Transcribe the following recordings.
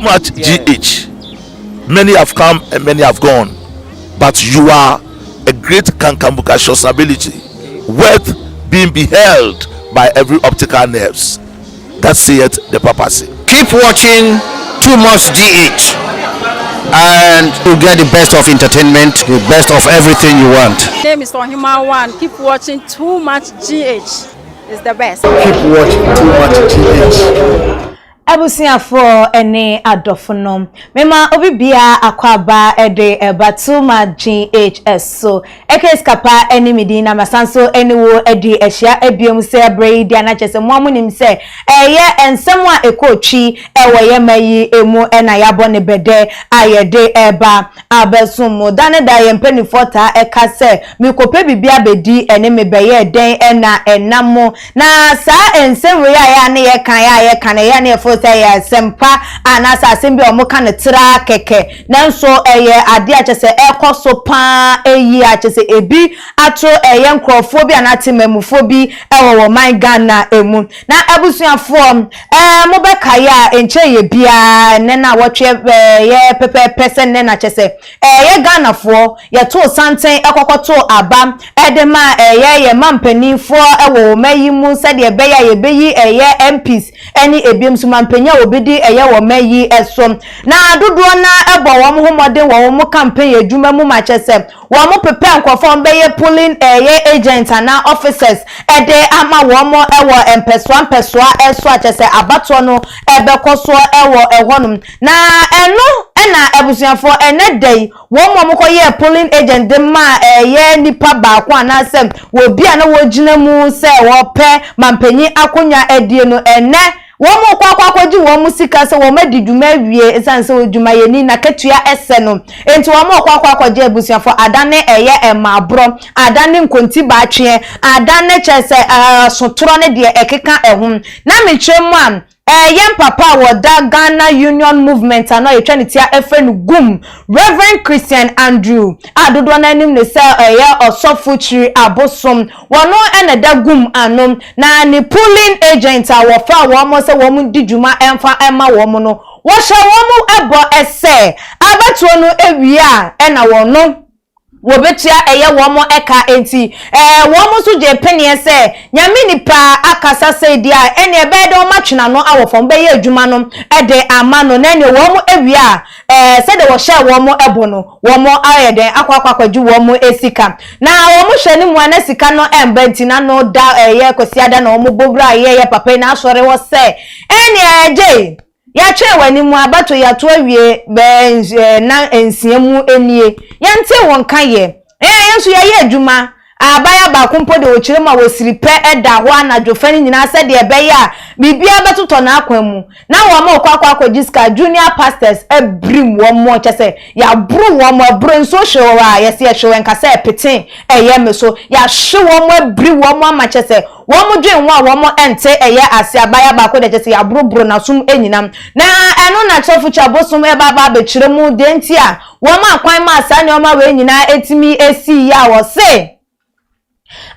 Much GH. Many have come and many have gone, but you are a great kankambukacious ability, worth being beheld by every optical nerves. That saith the papacy. Keep watching Too Much GH and you get the best of entertainment, the best of everything you want. Name is Ohima One. Keep watching Too Much GH. It's the best. Keep watching Too Much GH. Abusuafoɔ ne adɔfonom, mema obi bia akɔ de ɛba Too Much GH so. Ɛka sikapa ne me din na masan so ne wo de ahyia abiom sɛ berɛ yi di anakyɛ sɛ mo a monim sɛ ɛyɛ nsɛm a ɛkɔ twi ɛwɔ yɛma yi emu ɛna yɛabɔ ne bɛdɛ a yɛde ɛba abɛsom mu. Da ne da yɛn mpanimfoɔ taa ɛka sɛ mekɔpɛ biribi abɛdi ɛne me bɛyɛ dɛn ɛna ɛnam mo na saa nsɛm wei a yɛ a ne yɛka yɛ a yɛka no yɛ a ne yɛfo sɛ ɛyɛ asɛmpa anaasɛ asɛm bi a wɔn ka no tra kɛkɛ, nanso ɛyɛ adeɛ a kyɛ sɛ ɛkɔ so paa eyi a kyɛ sɛ ebi ato ɛyɛ nkurɔfoɔ bi anaa temamufoɔ bi ɛwɔ wɔn man Ghana emu. Na abusuafoɔ, mobɛkaeɛ a nkyɛn yɛ biara nnɛ na wɔtwe ɛyɛ pɛpɛɛpɛ sɛ nnɛ na kyɛ sɛ ɛyɛ Ghanafoɔ yɛtoo santen ɛkɔkɔtoo aba ɛde ma ɛyɛ yɛ ma mpanimfoɔ ɛwɔ wɔn ayi mu sɛdeɛ ɛbɛyɛ a yɛbɛyi ɛyɛ MPs ɛne ebiem nso mampanyin a obi ɛyɛ wɔn ayi ɛso. Na dodoɔ na ɛbɔ wɔn ho mmɔden wɔ wɔn campaign adwuma mu ma kyɛ sɛ wɔn prepare nkurɔfoɔ bɛyɛ polling ɛyɛ agent anaa officers ɛde ama wɔn ɛwɔ mpɛsoa mpɛsoa ɛso a kyɛ sɛ abatoɔ no ɛbɛkɔ soɔ ɛwɔ ɛhɔnom. Na ɛno ɛna abusuafoɔ, ɛnɛ da yi wɔn mu a wɔkɔyɛ polling agent de ma ɛyɛ nipa baako anaasɛ obi a na wɔgyina mu sɛ wɔpɛ mampanyin akonnwa adie no, ɛnɛ wɔn mu kɔ akɔgye wɔn mu sika sɛ wɔn adi dwuma awie, esan sɛ odwumayɛni n'akatua ɛsɛ no nti wɔn mu kɔ akɔgye. Abusuafo, adane ɛyɛ ɛmaaborɔ, adane nkonti baatweɛ, adane kyerɛ sɛ ɛɛsotorɔ ne deɛ ɛkeka ɛho. Na mekyerɛ mu a, ɛyɛ papa a wɔda Ghana Union Movement ano a yɛtwa ne tia ɛfrɛ no GUM, Reverend Christian Andrew, a dodoɔ n'anim ne sɛ ɛyɛ Ɔsɔfo Kyiri Abosom, wɔn ɛna da GUM ano. Na ne polling agent a wɔfa wɔn sɛ wɔn di dwuma ɛmfa ɛma wɔn no, wɔhyɛ wɔn ɛbɔ ɛsɛ abatoɔ no ewie a ɛna wɔn no wɔbɛtua ɛyɛ wɔn ɛka. Nti wɔn nso gye panneɛ sɛ Nyame nipa akasa sɛ di a ɛnea ɛbɛyɛ dɛ wɔn atwena no awɔ fam bɛyɛ adwuma no ɛde ama no, na ɛnea wɔn awie a sɛdeɛ wɔhyɛ wɔn ɛbɔ no, wɔn ayɛ dɛn akɔ akɔgye wɔn sika. Na wɔn hyɛ ne mu a na sika no ɛmba, nti na no da ɛyɛ Kwasiada na wɔn bɔ wura yɛ papa yi na asɔre wɔ sɛ ɛnea ɛgye yɛatwɛn wɔ anim abato yɛato awie bɛɛ na 6 mu nie yɛnte wɔn ka yɛ yɛn nso yɛyɛ adwuma. Abaya baako mpo de wɔkyerɛ mu a wɔsiri pɛ ɛda hɔ anadwo fɛ no nyinaa sɛdeɛ ɛbɛyɛ a biribiara bɛtotɔ n'akwan mu. Na wɔn a wɔkɔ akɔgye sika, junior pastors abirim wɔn mo kyɛ sɛ yɛaboro wɔn mo aburo nsuo hwɛ wɔ a yɛsɛ yɛhwɛ wɔn nkasa ɛpete ɛyɛ me so yɛahwe wɔn mo abiri wɔn mo ama kyɛ sɛ wɔn mo dwen ho a wɔn mo ɛnte ɛyɛ ase. Abaya baako de kyɛ sɛ yɛaboroboro n'asom nyinam. Na ɛno na Kyerɛfo Kyɛ Abosom ɛba aba abɛkyerɛ mu deɛ nti a wɔn akwan ma saa nneɛma wei nyinaa etimi esi yie a wɔse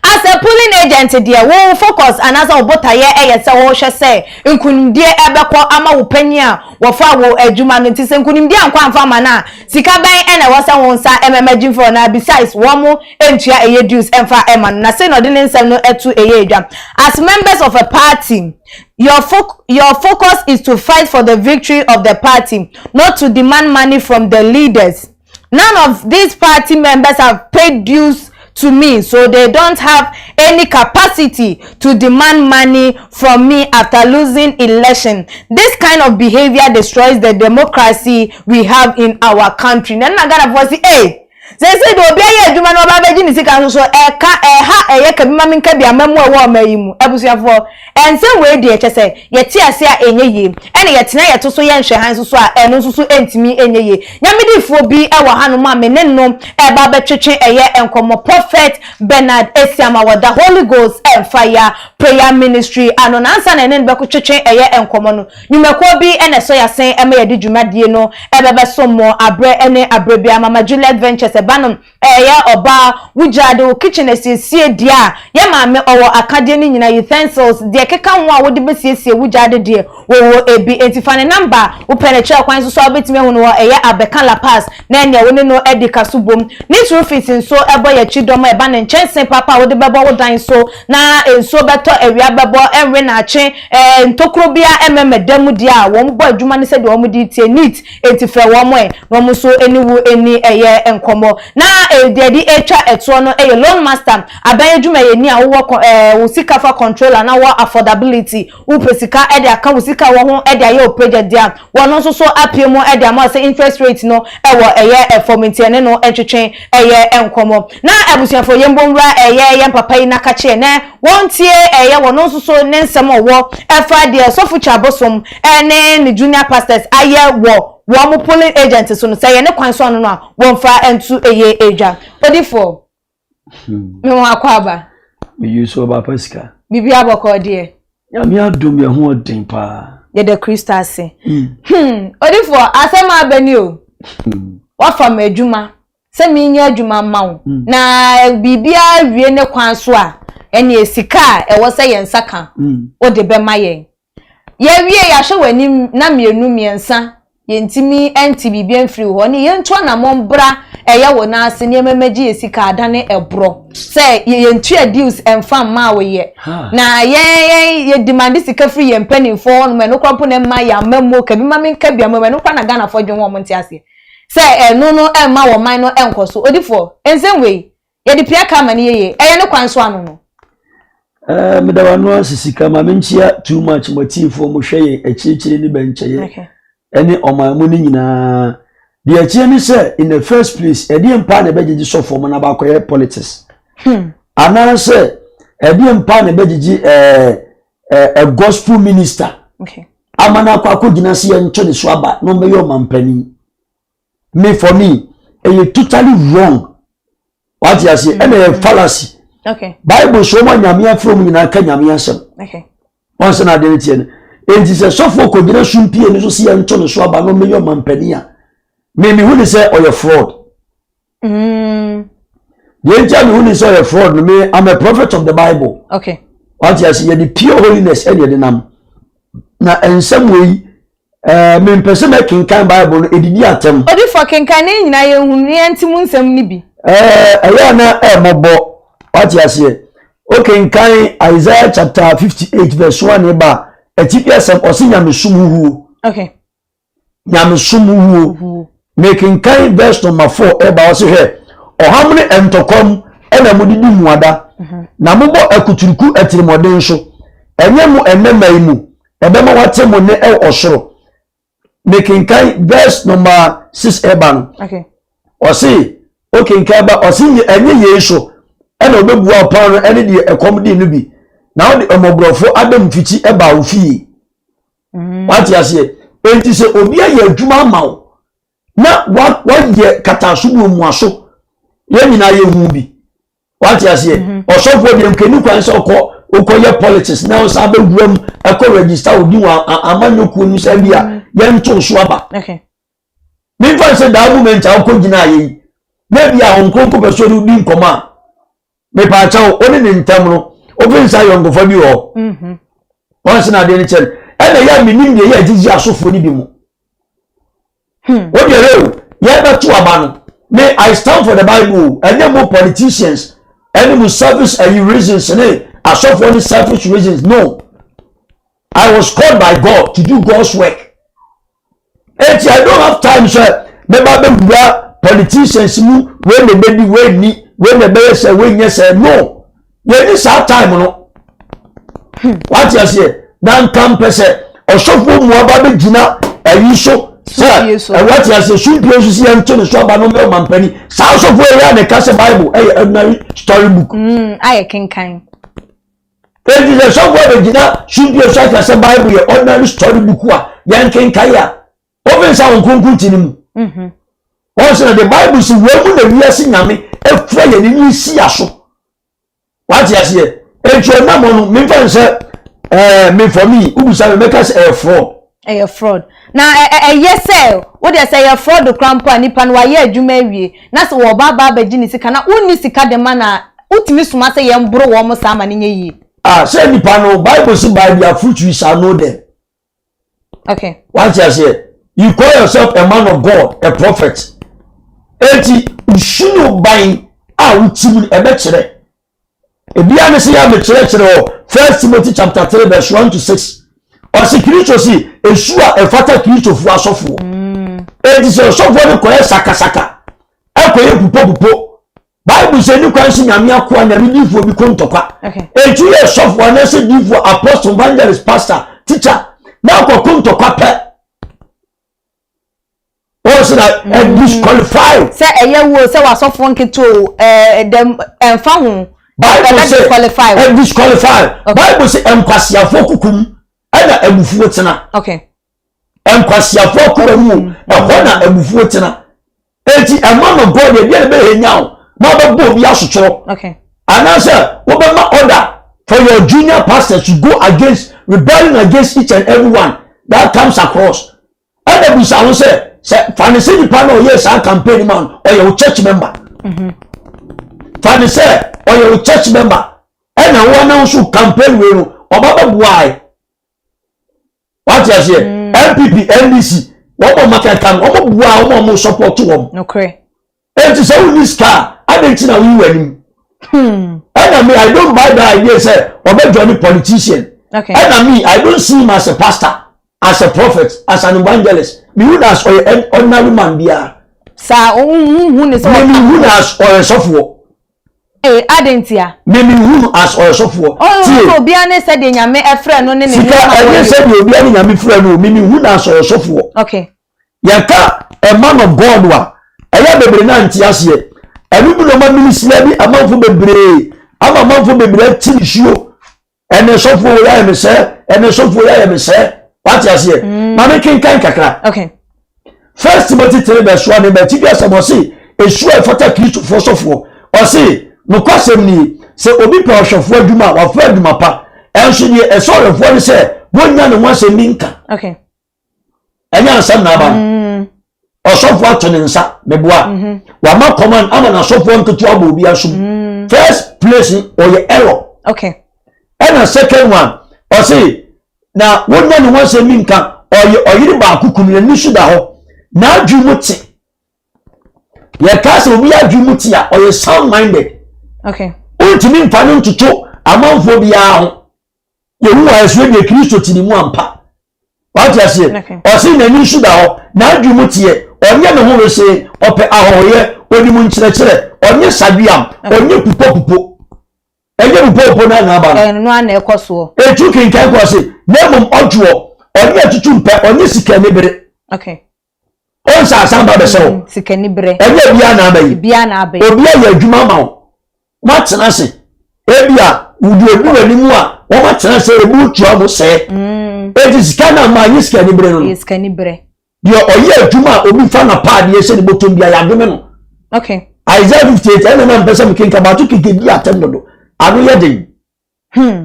as a polling agent deɛ, wo focus anaasɛ wo botaeɛ ɛyɛ sɛ wɔrehwɛ sɛ nkunimdie ɛbɛkɔ ama wo panyin a wɔfa wo adwuma no. Nti sɛ nkunimdie ankɔ amfa ama no a, sika bɛn ɛna ɛwɔ sɛ wo nsa ɛmɛmɛ gyimfo? Na besides, wɔn mo ntua ɛyɛ dues ɛmfa ɛma no. Na sɛ na ɔde ne nsɛm no ɛto ɛyɛ adwa, as members of a party, your focus is to fight for the victory of the party, not to demand money from the leaders. None of these party members have paid dues to me, so they don't have any capacity to demand money from me after losing election. This kind of behavior destroys the democracy we have in our country. Na nna Ghana fo si ee sese de obi ayɛ adwuma na ɔba abɛgye ne sika nso so ɛka ɛha ɛyɛ kabi ma mi nka bi ama mu ɛwɔ ɔma yi mu. Abusuafoɔ, ɛnsɛm wei deɛ kyɛ sɛ yɛte ase a ɛnyɛ yie, ɛna yɛtena yɛto so yɛnhwɛ han nso so a ɛno nso so ɛntumi ɛnyɛ yie. Nyamedifoɔ bi ɛwɔ hanom a me ne no ɛba abɛtwetwe ɛyɛ nkɔmmɔ, Prophet Bernard Esiama, wɔda Holy Ghost ɛmfa Prayer Ministry ano. Nansa na ɛne no bɛko twetwe ɛyɛ nkɔmmɔ no, nnwumakuo bi ɛna ɛsɔ yɛasen ɛma yɛde dwumadie no ɛbɛbɛso mo abrɛ ɛne abrɛ bi. Mama Juliet Ventures. Ɛba no ɛyɛ ɔbaa wo gyaade, wo kitchen asiesie deɛ a, yɛ maame ɔwɔ akadeɛ no nyinaa, utensils, deɛ ɛkeka ho a wode bɛsiesie wo gyaade deɛ, wɔwɔ ebi. Enti fa ne number a wopɛ no kyerɛ kwan nso so a wobɛtumi ahu no wɔ ɛyɛ Abɛka La Paz na ɛneɛ wo ne no adi kaso bom. Neat Roofings nso bɔ yɛn akyi dɔm a ɛba no nkyɛnse papa a wode bɛbɔ wo dan so na nsuo bɛtɔ, awia bɛbɔ, ɛnwe naakye, ɛɛ ntokuro biara ɛmmɛmɛ da mu deɛ a, wɔn bɔ adwuma no sɛdeɛ wɔn de tie neat. Enti frɛ wɔn ɛ, na wɔn nso ne wo nni ɛyɛ nkɔmmɔ. Na deɛ ɛde retwa ɛtoɔ no yɛ Loan Master, aban adwumayɛni a wowɔ kɔ ɛɛ wo sika fa controller na wɔ affordability, wopɛ sika de aka wo sika wɔ ho de ayɛ wo project deɛ a, wɔn nso so apue mu de ama wo sɛ interest rate no wɔ ɛyɛ fam nti ɛne no ntwetwe ɛyɛ nkɔmmɔ. Na abusuafoɔ yɛn bɔ nwura ɛyɛ yɛn papa yi n'akakyeɛ na wɔntie ɛyɛ wɔn nso so ne nsɛm a ɔwɔ ɛfa deɛ Sɔfo Kyabosom ne ne junior pastors ayɛ wɔ wɔn polling agent so no, sɛ ɛyɛ ne kwan so ano no a, wɔmfa nto ɛyɛ edwa. Odifoɔ, me ho akɔ aba. Me yi so ɔba pa sika. Biribi abɔkɔ deɛ. Nyame adom yɛ ho ɔden paa. Yɛda Kristo ase. Hmm, odifoɔ, asɛm aba ni o. Wafa m'adwuma sɛ menyɛ adwuma mma wo mm. na biribiara wie ne kwan so a ɛneɛ sika a ɛwɔ sɛ yɛn nsa ka mm. wode bɛma yɛn yɛwie yɛahwɛ w'anim na mmienu mmiɛnsa yɛntumi nte biribi mfiri hɔ ne yɛntu anammɔn bra ɛyɛ wo nan ase nneɛma mmɛgye yɛ sika adane ɛborɔ sɛ yɛntua dues ɛmfa mmaa wo yɛ na yɛn yɛn yɛ demande sika firi yɛn mpanimfoɔ hɔnom ɛno koraa mpo na ɛma yɛn amammuo ka bi ma menka bi amammuo ɛno koraa na Ghanafoɔ dwen ho wɔn nte aseɛ Sɛ ɛno no ɛmma wɔn man no ɛnkɔ so. Odifoɔ, nsɛm wei, yɛde pia ka ama no yie, ɛyɛ ne kwan so ano no. Eh, meda w'ano ase sika ma menkyia too much mo atiefoɔ mo hwɛ yɛn akyirikyiri ne bɛnkyɛyɛ ɛne ɔman mu no nyinaa deɛ ɛteɛ ne sɛ in the first place ɛdeɛ mpa na ɛbɛgyegye sɔfoɔ mo na baakɔyɛ politics hmm. anaasɛ ɛdeɛ mpa na ɛbɛgyegye ɛɛ eh, eh, gospel minister okay. ama no akɔ akɔgyina sɛ yɛnto ne so aba na ɔmmɛyɛ ɔmampanin me for me ɛyɛ totally wrong wate aseɛ ɛna ɛyɛ mm. fallacy okay. Bible so ɔma nyame afrɛ mu nyinaa ka nyame asɛm okay. wɔn sɛ na adeɛ no teɛ no enti sɛ sɔfoɔ kɔgyina sumpie no so sɛ yɛnto ne so aba na ɔmmɛyɛ ɔmampanin a me mehu ne sɛ ɔyɛ fraud Mm. Deɛ nti a mehu ne sɛ ɔyɛ fraud no me I'm a prophet of the Bible. Okay. Wate ase yɛde pure holiness ɛne yɛde nam. Na nsɛm wei ɛɛ eh, mempɛ sɛ mɛkenkan Bible no edidi atɛm. Odifo kenkan ne nyinaa yɛn hu ne yɛn ti mu nsɛm no bi. Ɛɛ eh, ɛyɛ na ɛmɔbɔ wate aseɛ okenkan Isaiah chapter 58 verse 1 ba atifi asɛm ɔse nyamesom huhuo. Okay. Nyamesom wuo. Mekenkan verse number 4 ɛba ɔse hwɛ ɔham ne ntɔkwa mu ɛna mode di mmuada mhm. na mobɔ akuturuku atirimɔden so ɛnyɛ mo ɛnɛma yi mu ɛbɛma wate mo ne ɛwɔ ɔsoro mekenkan verse number 6 ɛba no ɔse okenkan ba ɔse ɛnyɛ yei so ɛna ɔbɛbua ɔpɔn no ɛne deɛ ɛkɔm de no bi na ɔde ɔmɔborɔfo adam mfikyi ɛba wo fie Mm. Wate aseɛ? Enti sɛ obi ayɛ adwuma ama wo na wayɛ kataso mu mmuaso yɛn nyinaa yɛhu bi wate aseɛ mhm. ɔsɔfoɔ deɛ nkɛni kwan sɛ ɔkɔ wokɔyɛ politics na ɔsan bɛwura mu ɛkɔ register wo din wɔ amanyɔkuo no sɛ bi a mhm. yɛnto so aba memfa sɛ daa moment a wokɔ gyina ayɛ yi na bi a ɔnkonko pɛ so de wodi nkɔmmɔ a mepaakyɛw wo ne ne ntam no wofi nsa ayɔnkofa bi wɔ hɔ mhm. wɔn sɛ na adeɛ no kyɛ no ɛna yɛ a menim deɛ yɛ agyegye asofoɔ no bi mu hmm. wo deɛ yɛ o yɛbɛto aba no me i stand for the bible ɛnyɛ mo politicians ɛne mo selfish ayi reasons ne asɔfoɔ ne selfish reasons no i was called by god to do god's work Eti I don't have time sɛ mɛba bɛwura politicians mu wei na ɛbɛdi wei ni wei na ɛbɛyɛ sɛ wei nyɛ sɛ no yɛni saa time no hmm. wate aseɛ na nka mpɛ sɛ ɔsɔfoɔ mu aba bɛgyina ayi so sɛ wate aseɛ sumpie so sɛ yɛnto ne so aba no mɛ ɔmampani saa ɔsɔfoɔ yɛ a na ɛka sɛ bible ɛyɛ ordinary story book hmm, ayɛ kenkan Enti sɛ sɔfo abɛgyina sumpie so aka sɛ Bible yɛ ordinary story book a yɛnkenkan a, ofe nsa wɔn kronkron ti no mu. Mhm. Wɔn sɛ na the Bible si wɔn mu na wiase nyame efura yɛn ani si aso. Wate aseɛ? Enti ɔnam hɔ no, memfa nsɛ ɛɛ me for me, wobisa me mɛka sɛ ɛyɛ fraud. Ɛyɛ fraud. Na ɛyɛ sɛ wo deɛ sɛ ɛyɛ fraud koraa mpo a nipa no wayɛ adwuma awie na sɛ wɔba aba abɛgye ne sika na wonni sika de ma no a wotumi soma sɛ yɛmboro wɔn saa ma no nyɛ yie. Ah, sɛ nipa no Bible si by their fruit you shall know them. Okay. Wate aseɛ? You call yourself a man of God, a prophet. Eti nsu ban a wotim no ɛbɛkyerɛ. Ebia ne sɛ yɛ mekyerɛkyerɛ wɔ First Timothy chapter 3 verse 1 to 6. Ɔse Kristo si esu a ɛfata Kristofoɔ asɔfoɔ. Eti sɛ ɔsɔfoɔ no kɔyɛ sakasaka, ɛkɔyɛ pupopupo. Bible sɛ ne kwan sɛ Nyame akoa, Nyame difoɔ bi ko ntɔkwa. Eti yɛ sɔfoɔ anaasɛ difoɔ, apostle, evangelist, pastor, teacher, na akɔko ntɔkwa pɛ. Wɔn sɛ na ɛ disqualify. Sɛ ɛyɛ wo sɛ wasɔfoɔ nketewa o, ɛɛ dɛm ɛnfa ho. Bible sɛ disqualify. Ɛ disqualify. Bible sɛ nkwasiafoɔ kukum ɛna abufuo tena. Okay. Nkwasiafoɔ kura mu ɛhɔ na abufuo tena. Eti ɛma no God ebi a ɛbɛyɛ nya o na ɔbɛbɔ obi asotoro. Okay. Anaasɛ wobɛma order for your junior pastors to go against, rebelling against each and every one that comes across. Ɛna bisa ho sɛ sɛ fa ne sɛ nipa na ɔyɛ saa campaign ma no ɔyɛ wo church member. Fa ne sɛ ɔyɛ wo church member ɛna wo announce campaign wei no ɔba bɛboae. Wate aseɛ? NPP, NDC wɔn a wɔn akeka no wɔn boa wɔn a wɔn support wɔn. Nokorɛ. Eti sɛ wonni sika a adɛn nti na woyi w'anim? Ɛna me, I don't buy that idea sɛ ɔbɛ join politician. Ɛna me, I don't see him as a pastor, as a prophet, as an evangelist. Me hu na as ɔyɛ ordinary man biara. Saa ohun ne sɛ ɔka. Me hu na as ɔyɛ sɔfoɔ. Ee, adɛn ntia? Me me hu no as ɔyɛ sɔfoɔ. Ɔyɛ sɛ obiara ne sɛdeɛ Nyame ɛfrɛ no ne ne Sika ɛnyɛ sɛdeɛ obiara ne Nyame frɛ no o, me me hu no as ɔyɛ sɔfoɔ. Okay. Yɛka a man of God a, ɛyɛ bebree na nte aseɛ. Ɛno bi na ɔma minisira bi amanfo bebree, ama amanfo bebree ati nsuo. Ɛnɛ sɔfoɔ wei ayɛ me sɛ, ɛnɛ sɔfoɔ wei ayɛ me sɛ. Wate aseɛ? Ma me kenkan kakra. Okay. First Timothy 3 verse 1 ɛbɛ ti bi asɛm ɔse, esu a ɛfata Kristofoɔ sɔfoɔ. Ɔse, nokwasɛm nie, sɛ obi pɛ ɔhwɛfoɔ adwuma a, wafa adwuma pa. Ɛnso deɛ ɛsɛ ɔhwɛfoɔ ne sɛ, wɔnnya ne ho asɛm bi nka. Okay. Ɛnyɛ asɛm na aba no. Ɔsɔfoɔ ato ne nsa, meboa. Wama command ama n'asɔfoɔ nketewa abɔ obi asom. First place ɔyɛ error. Okay. Ɛna second one, ɔse, na wonya ne ho asɛm bi nka, ɔyɛ ɔyere baako kunu, n'ani so da hɔ, n'adwene mu te. Yɛka sɛ obi adwene mu te a, ɔyɛ sound minded. Okay. Wontumi mfa no ntoto amanfoɔ biara ho. Yɛhu a ɛsoɛ deɛ Kristo te ne mu ampa. Wate aseɛ? Ɔse n'ani nso da hɔ, n'adwene mu teɛ, ɔnyɛ ne ho wesee, ɔpɛ ahɔhoyɛ, ɔnim nkyerɛkyerɛ, ɔnyɛ sadweam, ɔnyɛ pupopupo. Ɛnyɛ pupopupo no na aba no. Ɛno ara na ɛkɔ soɔ. Etu kenkan kɔ ase, na mmom ɔdwoɔ, ɔnyɛ atutu mpɛ, ɔnyɛ sikanibere. Okay. Ɔnsa asan ba bɛsɛ wo. Sikanibere. Ɛnyɛ obiara na aba yi. Obiara na aba yi. Obi ayɛ adwuma ama wo. Moatena ase. Ebi a wodi obi wɔ anim a wɔn atena ase ebu tua mo sɛɛ. Eti sika na ama nye sikanibere no. Yɛ sikanibere. Deɛ ɔyɛ adwuma a obi fa n'apaadeɛ hyɛ ne bɔtɔm bi a yɛadome no. Okay. Isaiah 58 ɛna na mpɛ sɛ mekenka bato keke di atɛm dodo. Ano yɛ den.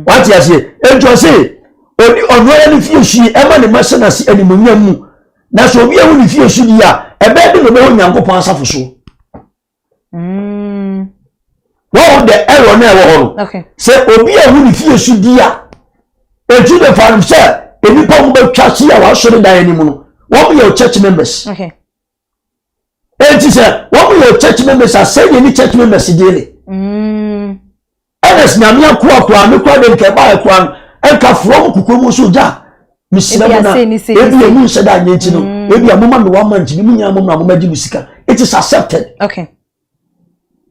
Wate aseɛ? Enti ɔse ɔni ɔno ara ne fie su yi ɛma ne mma hyɛ n'ase animuonyam mu. Na sɛ obi ahu ne fie su di a, ɛbɛyɛ de na ɔbɛhɔ Nyankopɔn asafo so. Wɔn the error na ɛwɔ hɔ no. Sɛ obi ahu ne fie su di a, eti de fa no sɛ nnipa wɔn bɛtwa si a wɔasɔre dan anim no, wɔn yɛ church members. Okay. Eti sɛ wɔn yɛ church members a, sɛdeɛ ne church members deɛ ne. Ernest Nyame akoa koraa me koraa de nka ɛbaeɛ koraa no ɛnka from kokoa mu nso gya mesrɛ mo na ebi emu nhyɛ da anyɛ nti no ebi a moma me one month bi mo nyinaa mo mmra mo magye mo sika. It is accepted. Okay.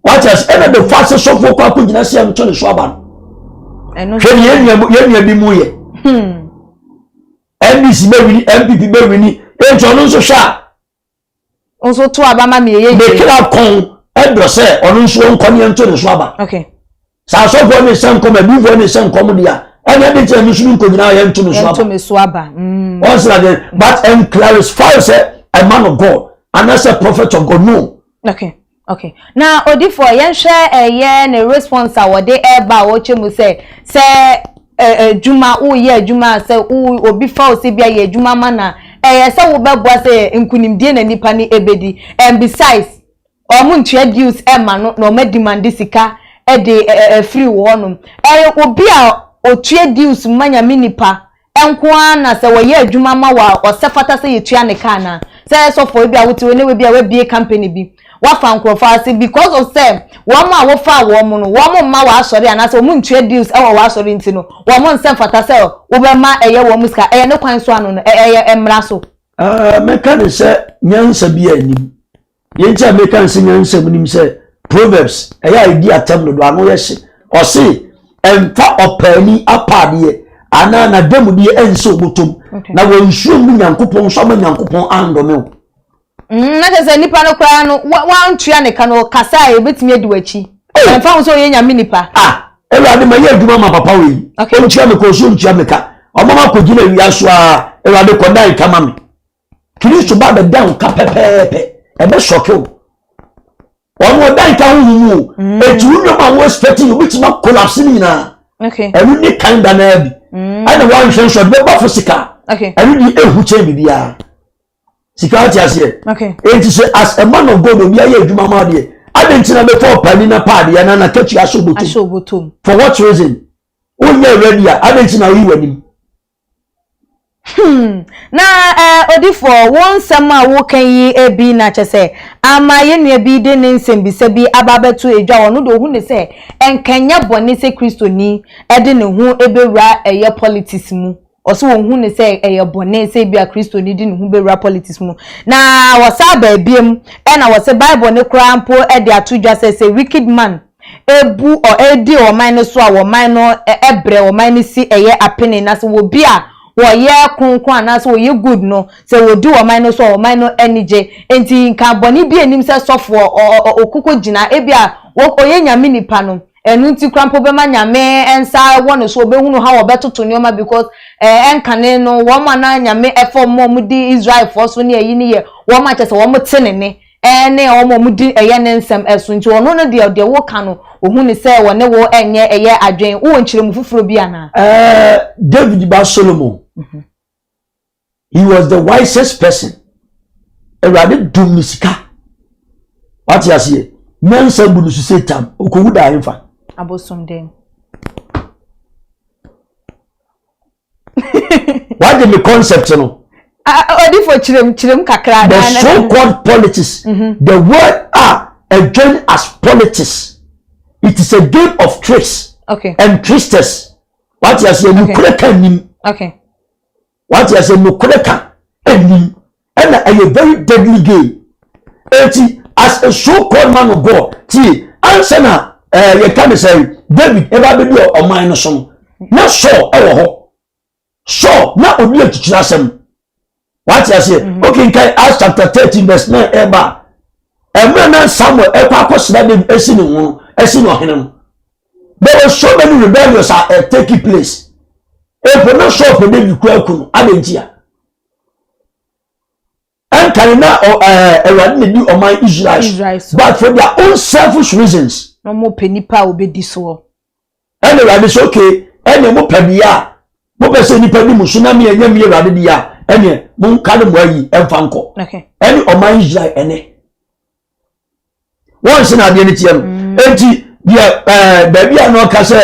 Wate ase ɛna de fa sɛ sɔfoɔ kɔ akɔ gyina sɛ ɛnto ne so aba no. Hwɛ ne yɛn nua bi mu yɛ. NDC bɛwini NPP bɛwini enti ɔno nso hwɛ a. Nso to aba ma mi yɛ yie. Ne kra kɔn ɛdɔ sɛ ɔno nso ɔnkɔ ne ɛnto ne so aba. Okay. Sɛ asɔfoɔ ne hyɛ nkɔm adiifoɔ ne hyɛ nkɔm deɛ a ɛne ɛde kyerɛ me nso me nkɔgyina yɛ nto me so aba. Ɛnto me so aba. Ɔnsra deɛ but and clarify sɛ a man of God anaasɛ prophet of God no. Okay. Okay. Na odifoɔ yɛnhwɛ ɛyɛ ne response a wɔde ɛreba a wɔkyɛ mu sɛ sɛ adwuma woyɛ adwuma sɛ wo obi fa wo sɛ bi ayɛ adwuma ma na. ɛyɛ sɛ wobɛboa sɛ nkunimdie na nipa no ɛbɛdi and besides wɔn ntua dues ɛma no na wɔn adimande sika ɛde ɛfiri wɔ hɔnom. Ɛyɛ obi a otua dues ma Nyame nipa nko ara na sɛ wɔyɛ adwuma ma wo a ɔsɛ fata sɛ yɛtua ne ka anaa? Sɛ sɔfoɔ ebi a wote hɔ ne ebi a wabie company bi wafa nkurɔfoɔ ase because of sɛ wɔn a wofaa wɔn no wɔn mma w'asɔre anaasɛ wɔn ntua dues ɛwɔ w'asɔre nti no wɔn nsɛ mfata sɛ wobɛma ɛyɛ wɔn sika ɛyɛ ne kwan so ano no ɛyɛ mmara so. Ɛɛ mɛka ne sɛ nyansa bi a nnim. Deɛ nti a meka no sɛ nyansa mu nim sɛ Proverbs ɛyɛ a ɛdi atɛm dodo ano yɛ hye. Ɔse ɛmfa ɔpaani apaadeɛ anaa n'adamudeɛ ɛnsɛ obotom na wɔnsuo mu Nyankopɔn nso ama Nyankopɔn andome wo. Mm, na kyerɛ sɛ nipa no koraa no wantua ne ka no ɔkasa a ebetumi adi w'akyi. Ɛmfa ho sɛ ɔyɛ nyame nipa. Ah, Awurade ma yɛ adwuma ma papa wei. Ɔntua me ka ɔso ntua me ka. Ɔma ma kɔgyina awia so a Awurade kɔdan ka ma me. Kristo ba bɛda wo ka pɛpɛɛpɛ ɛbɛsɔke wo ɔno ɔda nka honhom mu o mm. eti wo nneɛma a wo expect yi obetumi akolapse ne nyinaa ɛno ne kan da naa bi mm. ɛna wanhwɛ nso ɔde bɛba fo sika ɛno de ehu kyɛn biribiara sika ɔte aseɛ eti sɛ as a man of God obi ayɛ adwuma ma adeɛ adi nti na bɛfɔ ɔpanin na paadeɛ na na katua ahyɛ obotom for what reason wonyɛ ready a adi nti na oyi w'anim. Hmm. Na eh, odifoɔ, wo nsɛm a woka yi bi na kyɛ sɛ ama yɛn nua bi de ne nsɛmbisa bi aba abɛto edwa. Ɔno de ohu ne sɛ ɛnka nyɛ bɔne sɛ Kristoni de ne ho bɛwura ɛyɛ politics mu. Ɔsɛ wɔhu ne sɛ ɛyɛ bɔne sɛ ebi a Kristoni de ne ho bɛwura politics mu. Na wɔsa aba ebiem ɛna wɔsɛ Bible ne koraa mpo de ato dwa sɛ sɛ wicked man ebu ɔ edi ɔman no so a wɔman no brɛ ɔman no si ɛyɛ apene na sɛ obi a wɔyɛ kronkron anaasɛ wɔyɛ good no sɛ wɔdi ɔman no so a ɔman no ani gye nti nka bɔne bi anim sɛ sɔfoɔ ɔ ɔ ɔkoko gyina ebi a ɔyɛ nyame nipa no ɛno nti kora mpo bɛma nyame nsa wɔ no so ɔbɛhunu ha wɔbɛtoto nneɛma because ɛnkane no wɔn a na nyame ɛfɔ wɔn a wɔdi Israelfoɔ so ne ayi ne yɛ wɔn a kyɛ sɛ wɔn te ne ne ne wɔn a wɔdi ɛyɛ ne nsɛm so nti ɔno no deɛ deɛ woka no ɔhu ne sɛ wɔne wo nyɛ ɛyɛ adwen wowɔ nkyerɛmu foforɔ bi anaa? Uh, David ba Solomon mm-hmm. he was the wisest person awurade dum ne sika wate aseɛ nyansa gu no so sɛ tam ɔkɔwu da ahemfa abosom den wagye me concept no. Odifo kyerɛm kyerɛm kakra. The so called politics mm -hmm. the word are adjourned as politics it is a game of tricks okay. and tricksters wate aseɛ nukurɛ ka nim okay. wate aseɛ nukurɛ ka nim ɛna ɛyɛ very deadly game eti as a so called man of God tie ansa na ɛɛ eh, yɛka ne sɛ David ɛba abɛdi ɔman no so no na Saul ɛwɔ hɔ Saul na obi atukyerɛ asɛm wate aseɛ mhm. okenkan Acts chapter 13 verse 9 ɛba ɛmmerɛ na Samuel ɛkɔ akɔsra David ɛsi ne ho no ɛsi ne ɔhene no there were so many rebellions a uh, taking place epo na Saul pɛ David kura ku no adɛn ntia Ɛnkane na Awurade na di ɔman Israel so but for their own selfish reasons. Na wɔn pɛ nipa a obedi soɔ. Ɛna Awurade sɛ okay ɛnna mo pɛ deɛ a mo pɛ sɛ nipa di mo so na mi ɛnyɛ mi Awurade deɛ a ɛnna mo nka ne mo ayi ɛnfa nkɔ. Ɛne ɔman Israel ɛnɛ. Wɔn nse na adeɛ no teɛ no. Mm. Eti deɛ ɛɛ baabi a na ɔka sɛ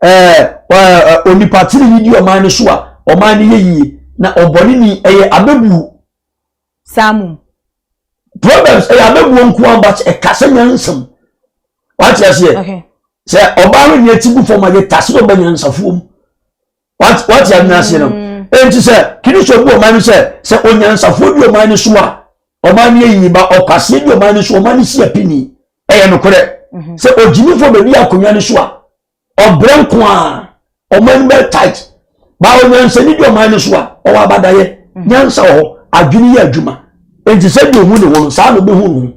ɛɛ ɛɛ onipa tiri yi di ɔman no so a ɔman no yɛ yie na ɔbɔne ni ɛyɛ abɛbuo. Saa mu. Proverbs ɛyɛ abɛbuo nko ara but ɛkasa nyansam. Wate aseɛ? Sɛ ɔbaa no nyɛ ti gu fam a yɛ tase ɔba nyansafoɔ mu. Wate wate aseɛ no? Mm. Enti sɛ Kristo bu ɔman no sɛ sɛ onyansafoɔ di ɔman no so a ɔman no yɛ yie ba ɔkwaseɛ di ɔman no so ɔman no si apini ɛyɛ nokorɛ. Mhm. Sɛ ogyimifoɔ bɛdi akonnwa no so a ɔbrɛ nko a ɔman no bɛ tight ba onyansani di ɔman no so a ɔwɔ abadayɛ mm. nyansa wɔ hɔ adwene yɛ adwuma nti sɛ deɛ ohu ne ho no saa na obehu ne ho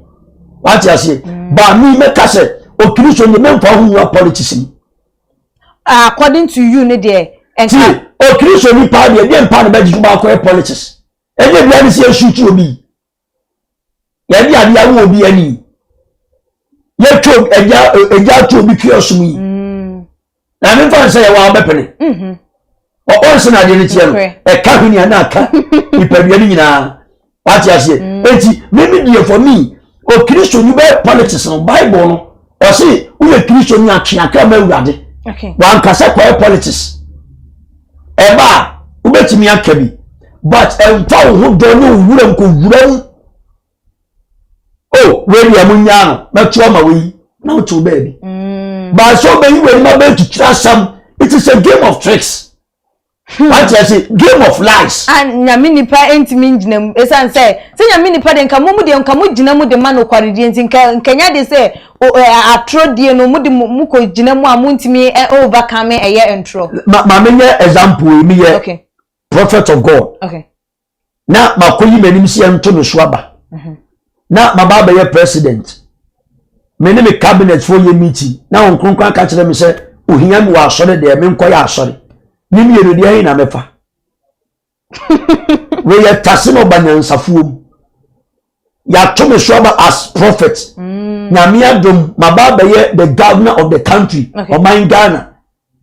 wate aseɛ mm. ba mi mɛka sɛ okiriso ne mɛmfa ho nwura politics mu. According to you ne deɛ ɛnka. Ti okiriso ni paa deɛ deɛ mpa na bɛgye so baako yɛ politics ɛnyɛ bia ne sɛ yɛsu ti obi. Yɛde adeɛ awo obi ani. Yɛtwa ɛgya ɛgya ato obi kiosk mu yi. Mm. Na ne nfa nsɛ yɛwɔ abɛpene. Mm-hmm. Ɔnse na adeɛ no teɛ no, ɛka hwene a na aka nipadua no nyinaa. Wate aseɛ? Mm. Enti, mimi deɛ for me, okristoni bɛyɛ politics no, Bible no, ɔse woyɛ kristoni atwe akra ma Awurade. Wankasa kɔyɛ politics. Ɛba a, wobɛtumi aka bi, but ɛmfa wo ho dɔ ne wo wura nkɔwura mu. O, wei deɛ mo nyaa no, mɛto ama wei, na wotew baabi. Mm. Baasɛ wobɛyi w'anim abɛtwitwiri asɛm, it is a game of tricks. Hmm. Wate ase game of lies. A nyame nipa ntumi ngyina mu esan sɛ sɛ nyame nipa de nka mo mu deɛ nka mo gyina mu de ma nokwaredie nti nka nkanya de sɛ atoro die no mo de mo kɔ gyina mu a mo ntumi overcome ɛyɛ ntorɔ. Ma ma menyɛ example yi meyɛ okay. prophet of God. Okay. Na makɔyi m'anim sɛ yɛnto no so aba. Mm -hmm. Na maba abɛyɛ president. Me ne me cabinet foɔ yɛ meeting na wɔn kronkron aka kyerɛ me sɛ ohia mi wɔ asɔre deɛ menkɔyɛ asɔre. Ne mmienu deɛ ɛhe na mɛfa? Wei tase na ɔba nyansafoɔ mu. Yɛato me so aba as prophet. Mm. Nyame adom maba abɛyɛ the governor of the country, ɔman Ghana.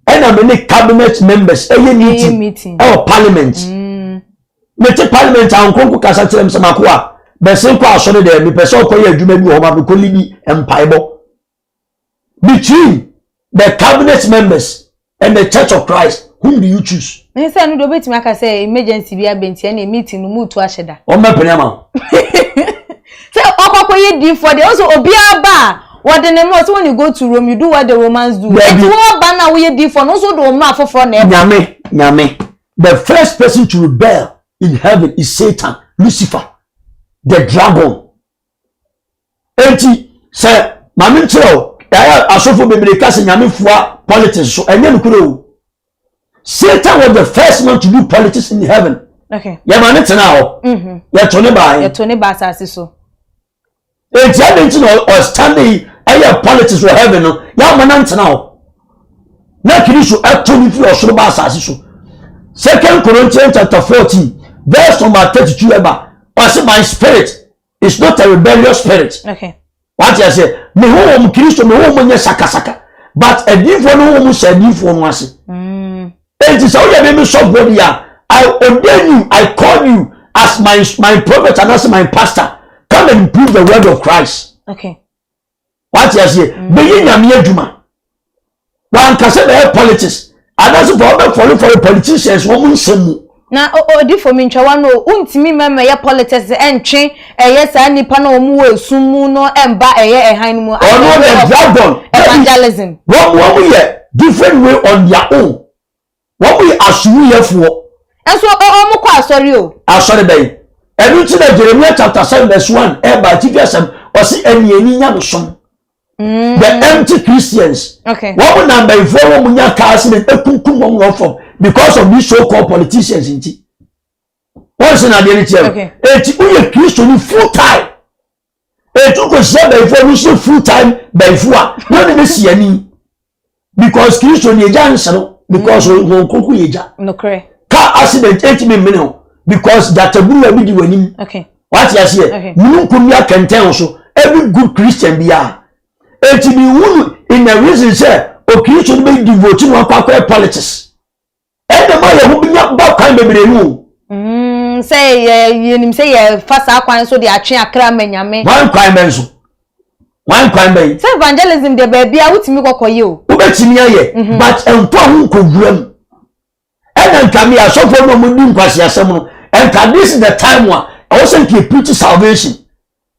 Ɛna me ne cabinet members ɛyɛ meeting ɛwɔ parliament. Mm. Mete parliament a nkonko kasa kyerɛ me sɛ makoa bɛsen kɔ asɔre deɛ mepɛ sɛ ɔkɔyɛ adwuma bi wɔ hɔ ma mekɔ libi mpaebɔ. Between the cabinet members and the church of Christ, whom do you choose? Ne sɛ no de obetumi aka sɛ emergency bi abɛnti ɛna meeting no mu tu ahyɛ da. Wɔn bɛ pene ama wo. Sɛ ɔkɔkɔ yɛ diifoɔ deɛ ɔsɛ obiara ba a wɔde ne mmerɛ sɛ when you go to Rome you do what the Romans do. Eti wɔn ba na woyɛ diifoɔ no nso de wɔn mmerɛ afoforɔ na ɛba. Nyame nyame the first person to rebel in heaven is Satan Lucifer the dragon. Enti sɛ maame nkyerɛ o ɛyɛ asɔfo bebree ka sɛ nyame fua politics so ɛnyɛ nokorɛ o Satan was the first man to do politics in heaven. Okay. Yɛma ne tena hɔ. Mm-hmm. Yɛto ne baa. Yɛto ne ba asase so. Enti adi nti na ɔstande yi ɛyɛ politics wɔ heaven no yɛama no ntena hɔ. Na Kristo ɛto ne firi ɔsoro ba asase so. Second Corinthians chapter 14 verse number 32 ɛba ɔse my spirit It's not a rebellious spirit. Okay. Wate aseɛ me honhom Kristo me honhom nyɛ sakasaka but adiifoɔ no honhom hyɛ adiifoɔ no ase. Mm. Enti sɛ woyɛ me me sɔfoɔ bi a I ordain you I call you as my my prophet and as my pastor come and prove the word of Christ. Okay. Wate aseɛ mm. bɛyɛ nyame adwuma wankasa bɛyɛ politics anaasɛ fɔ wɔbɛ fɔlefɔle politicians wɔn nsɛm mu. Na odifo mi ntwa wano o wontumi mɛmɛ yɛ politics ɛntwe ɛyɛ saa nipa na wɔn wɔ esum mu no ɛmba ɛyɛ ɛhan no mu. Ɔno the dragon evangelism. Wɔn wɔn yɛ different way on their own. Wɔn yɛ asowuiɛfoɔ. Nso wɔn kɔ asɔre o. Asɔre bɛn? Ɛno nti na Jeremiah chapter 7 verse 1 ɛba atifi asɛm ɔsi aniani nyamesom. Mm. The empty Christians. Okay. Wɔn na mbɛnfoɔ wɔn nya kaa accident ekunkum wɔn wɔ fam because of these so called politicians nti. Wɔn sɛ na adeɛ no kyerɛ no. Eti woyɛ Kristoni full time. Etu kɔhyia bɛnfoɔ no hyɛ full time bɛnfoɔ a na ɔne ne si ani. Because Kristo ni egya nsere because mm. wɔn koko yɛ gya. Nokorɛ. Car accident etimi mmene ho because gyataburuwa bi di w'anim. Okay. Wate aseɛ. Mununkum bi akɛntɛn so every good Christian biara. Eti mi hu in a reason sɛ okristo no bɛ devote no akɔ akɔyɛ politics. Ɛna ma yɛn ho nya ba kwan bebree no o. Mm, sɛ yɛ yɛnim sɛ yɛfa saa kwan so de atwe akra ma nyame. Wan kwan bɛn so? Wan kwan bɛn? Sɛ evangelism deɛ baabi a wotumi kɔkɔ yɛ o. Wobɛtumi ayɛ, mhm. but ɛmfa ho nkɔwura mu. Ɛna nka me asɔfoɔ no ɔmo di nkwaseasɛm no, ɛnka this is the time a ɛwɔ sɛ nka yɛ preach salvation.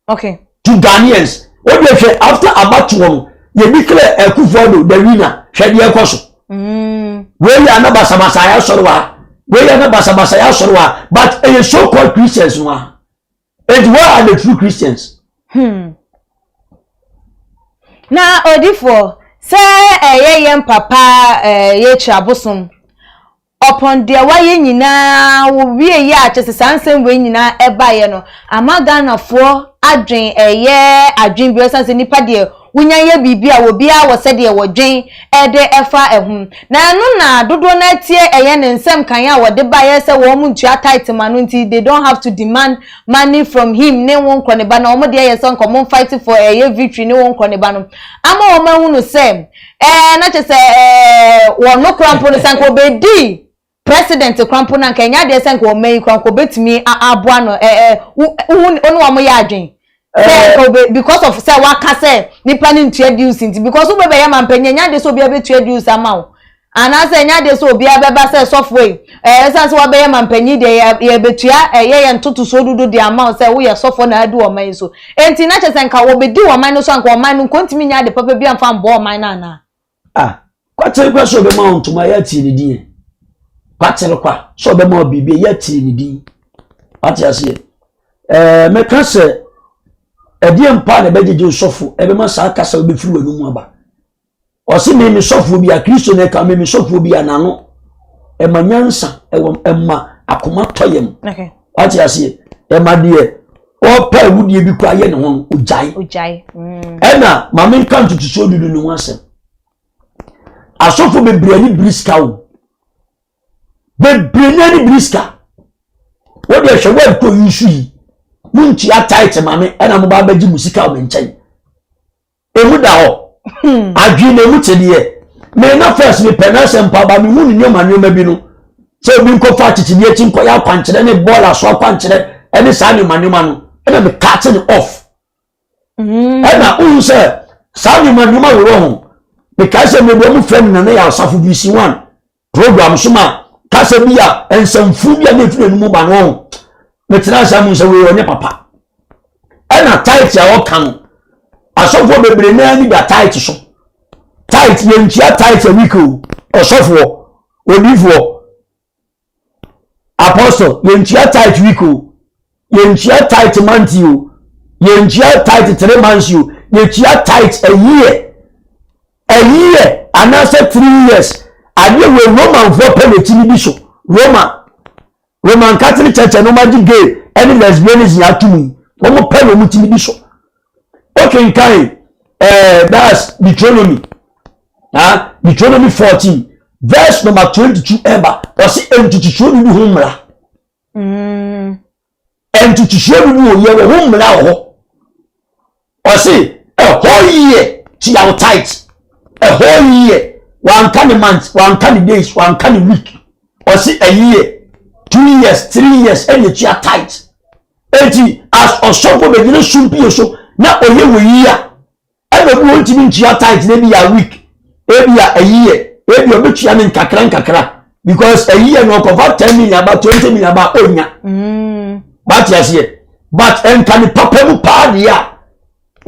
Okay. To Ghanaians. O deɛ hwɛ after abatoɔ no yɛ declare Akufo-Addo the winner hwɛ deɛ ɛkɔ so. Mm. Wei yɛ ana basabasa yɛ asɔre wɔ ha. Wei yɛ ana basabasa yɛ asɔre wɔ ha. But ɛyɛ so called Christians no a. Eti where are the true Christians? Hmm. Na odifoɔ sɛ ɛyɛ yɛn papa ɛyɛ kyerɛ abosom. Ɔpɔn deɛ wayɛ nyinaa wɔwie yɛ a kyɛsɛ saa nsɛm wei nyinaa ɛbaeɛ no ama Ghanafoɔ adwen ɛyɛ adwen bi ɛsiane sɛ nipa deɛ wonya yɛ biribi a obiara wɔ sɛdeɛ wɔdwen ɛde ɛfa ɛho na ɛno na dodoɔ no atie ɛyɛ ne nsɛm kan a wɔde baeɛ sɛ wɔn ntua tithe ma no nti they don't have to demand money from him ne wo nkɔ ne ba na wɔn deɛ yɛ sɛ nka wɔn fight for ɛyɛ victory ne wo nkɔ ne ba no ama wɔn ahunu sɛ Ɛɛ, na kyerɛ sɛ ɛɛ wɔn no kora mpo no sɛ nka ɔbɛdi president koraa mpo no anka ɛnyɛ adeɛ sɛ nka ɔman yi koraa nka ɔbɛtumi aboa no ɛ ɛ wo wo ne wɔn yɛ adwen sɛ nka obe because of sɛ waka sɛ nipa no ntua dues nti because wobɛbɛyɛ mampanyin ɛnyɛ adeɛ sɛ obiara bɛtua dues ama wo anaasɛ ɛnyɛ adeɛ sɛ obiara bɛba sɛ sɔfoɔ yi ɛɛ ɛsan sɛ wabɛyɛ mampanyin deɛ yɛ yɛbɛtua ɛyɛ yɛ ntotosoɔ dudu de ama wo sɛ woyɛ sɔfoɔ na adi ɔman yi so enti na kyerɛ sɛ nka wɔbɛdi ɔman no so anka ɔman no nkontumi nyɛ ade papa bi amfa mbɔ ɔman no anaa. Ah, kwakyere kwa sɛ ɔbɛma wo ntoma yɛ atie ne din kwakyere kwa sɛ ɔbɛma wo biribi yɛ atie ne din wate aseɛ ɛɛ mɛka sɛ ɛdeɛ mpa na ɛbɛgyegye nsɔfo ɛbɛma saa kasa wobɛfiri w'anum aba ɔse me me sɔfoɔ bi a kristo na ɛka me me sɔfoɔ bi a n'ano ɛma nyansa ɛwɔ ɛma akoma tɔ yam wate aseɛ ɛma deɛ ɔpɛ awudie bi kɔ ayɛ ne ho no ogyae ogyae mm. ɛna maame nka ntotosoɔ dudu ne ho asɛm asɔfo bebree ani biri sika o bebree ni ani biri sika wọ́n de ɛhwɛ wọ́n kɔ yi nsu yi mo ntua tight maame ɛna mo ba abɛgye mo sika wɔ me nkyɛn. emu da hɔ hmm. adwene na emu te deɛ me na first me pɛ n'asɛm mpa ba me hu ne nneɛma nneɛma bi no sɛ obi nkɔfa akyekyedeɛ akyi nkɔyɛ akwankyerɛ ne bɔɔl aso akwankyerɛ ɛne saa nneɛma nneɛma no ɛna me cut ne off hmm. ɛna wohu sɛ saa nneɛma nneɛma wɔ ho mekae sɛ mede ɔmo frɛ me nana yɛ asafo vc one program so ma kasa bi a nsɛmfo bi a na efiri enum ba no ho metena ase amu sɛ wei ɔnyɛ papa ɛna tight a ɔka no asɔfoɔ bebree naa ni da tight so tight yɛntua tight a week o ɔsɔfoɔ odiifoɔ apostle yɛntua tight week o yɛntua tight month o yɛntua tight 3 months o, yɛtua tight a year, a year anaasɛ 3 years. Adeɛ wɔ Romanfoɔ pɛ n'akyi ni bi so. Roman Catholic Church ɛno ma gye gay ɛne lesbianism ato mu, wɔn pɛ na wɔn ti ni bi so. Okenkan that's Deuteronomy, ah, Deuteronomy 14 verse number 22 ɛba, ɔsi ntutusuo bi ho mmara. Ntutusuo bi wɔ yɛ wɔ ho mmara wɔ hɔ. Ɔsi a whole year tua wo tithe, a whole year. Wanka ne month, wanka ne days, wanka ne week. Ɔsi a year, 2 years, 3 years ɛna etua tithe. Eti as ɔsɔfo bɛgyina sumpie so na ɔyɛ wɔ yi a ɛna obi wɔn ntumi ntua tithe na ebi yɛ a week, ebi yɛ a year, ebi ɔbɛtua ne nkakra nkakra because a year no ɔkɔfa 10 million aba, 20 million aba, ɔnya. Baate aseɛ? But nka ne papa mu paa deɛ a,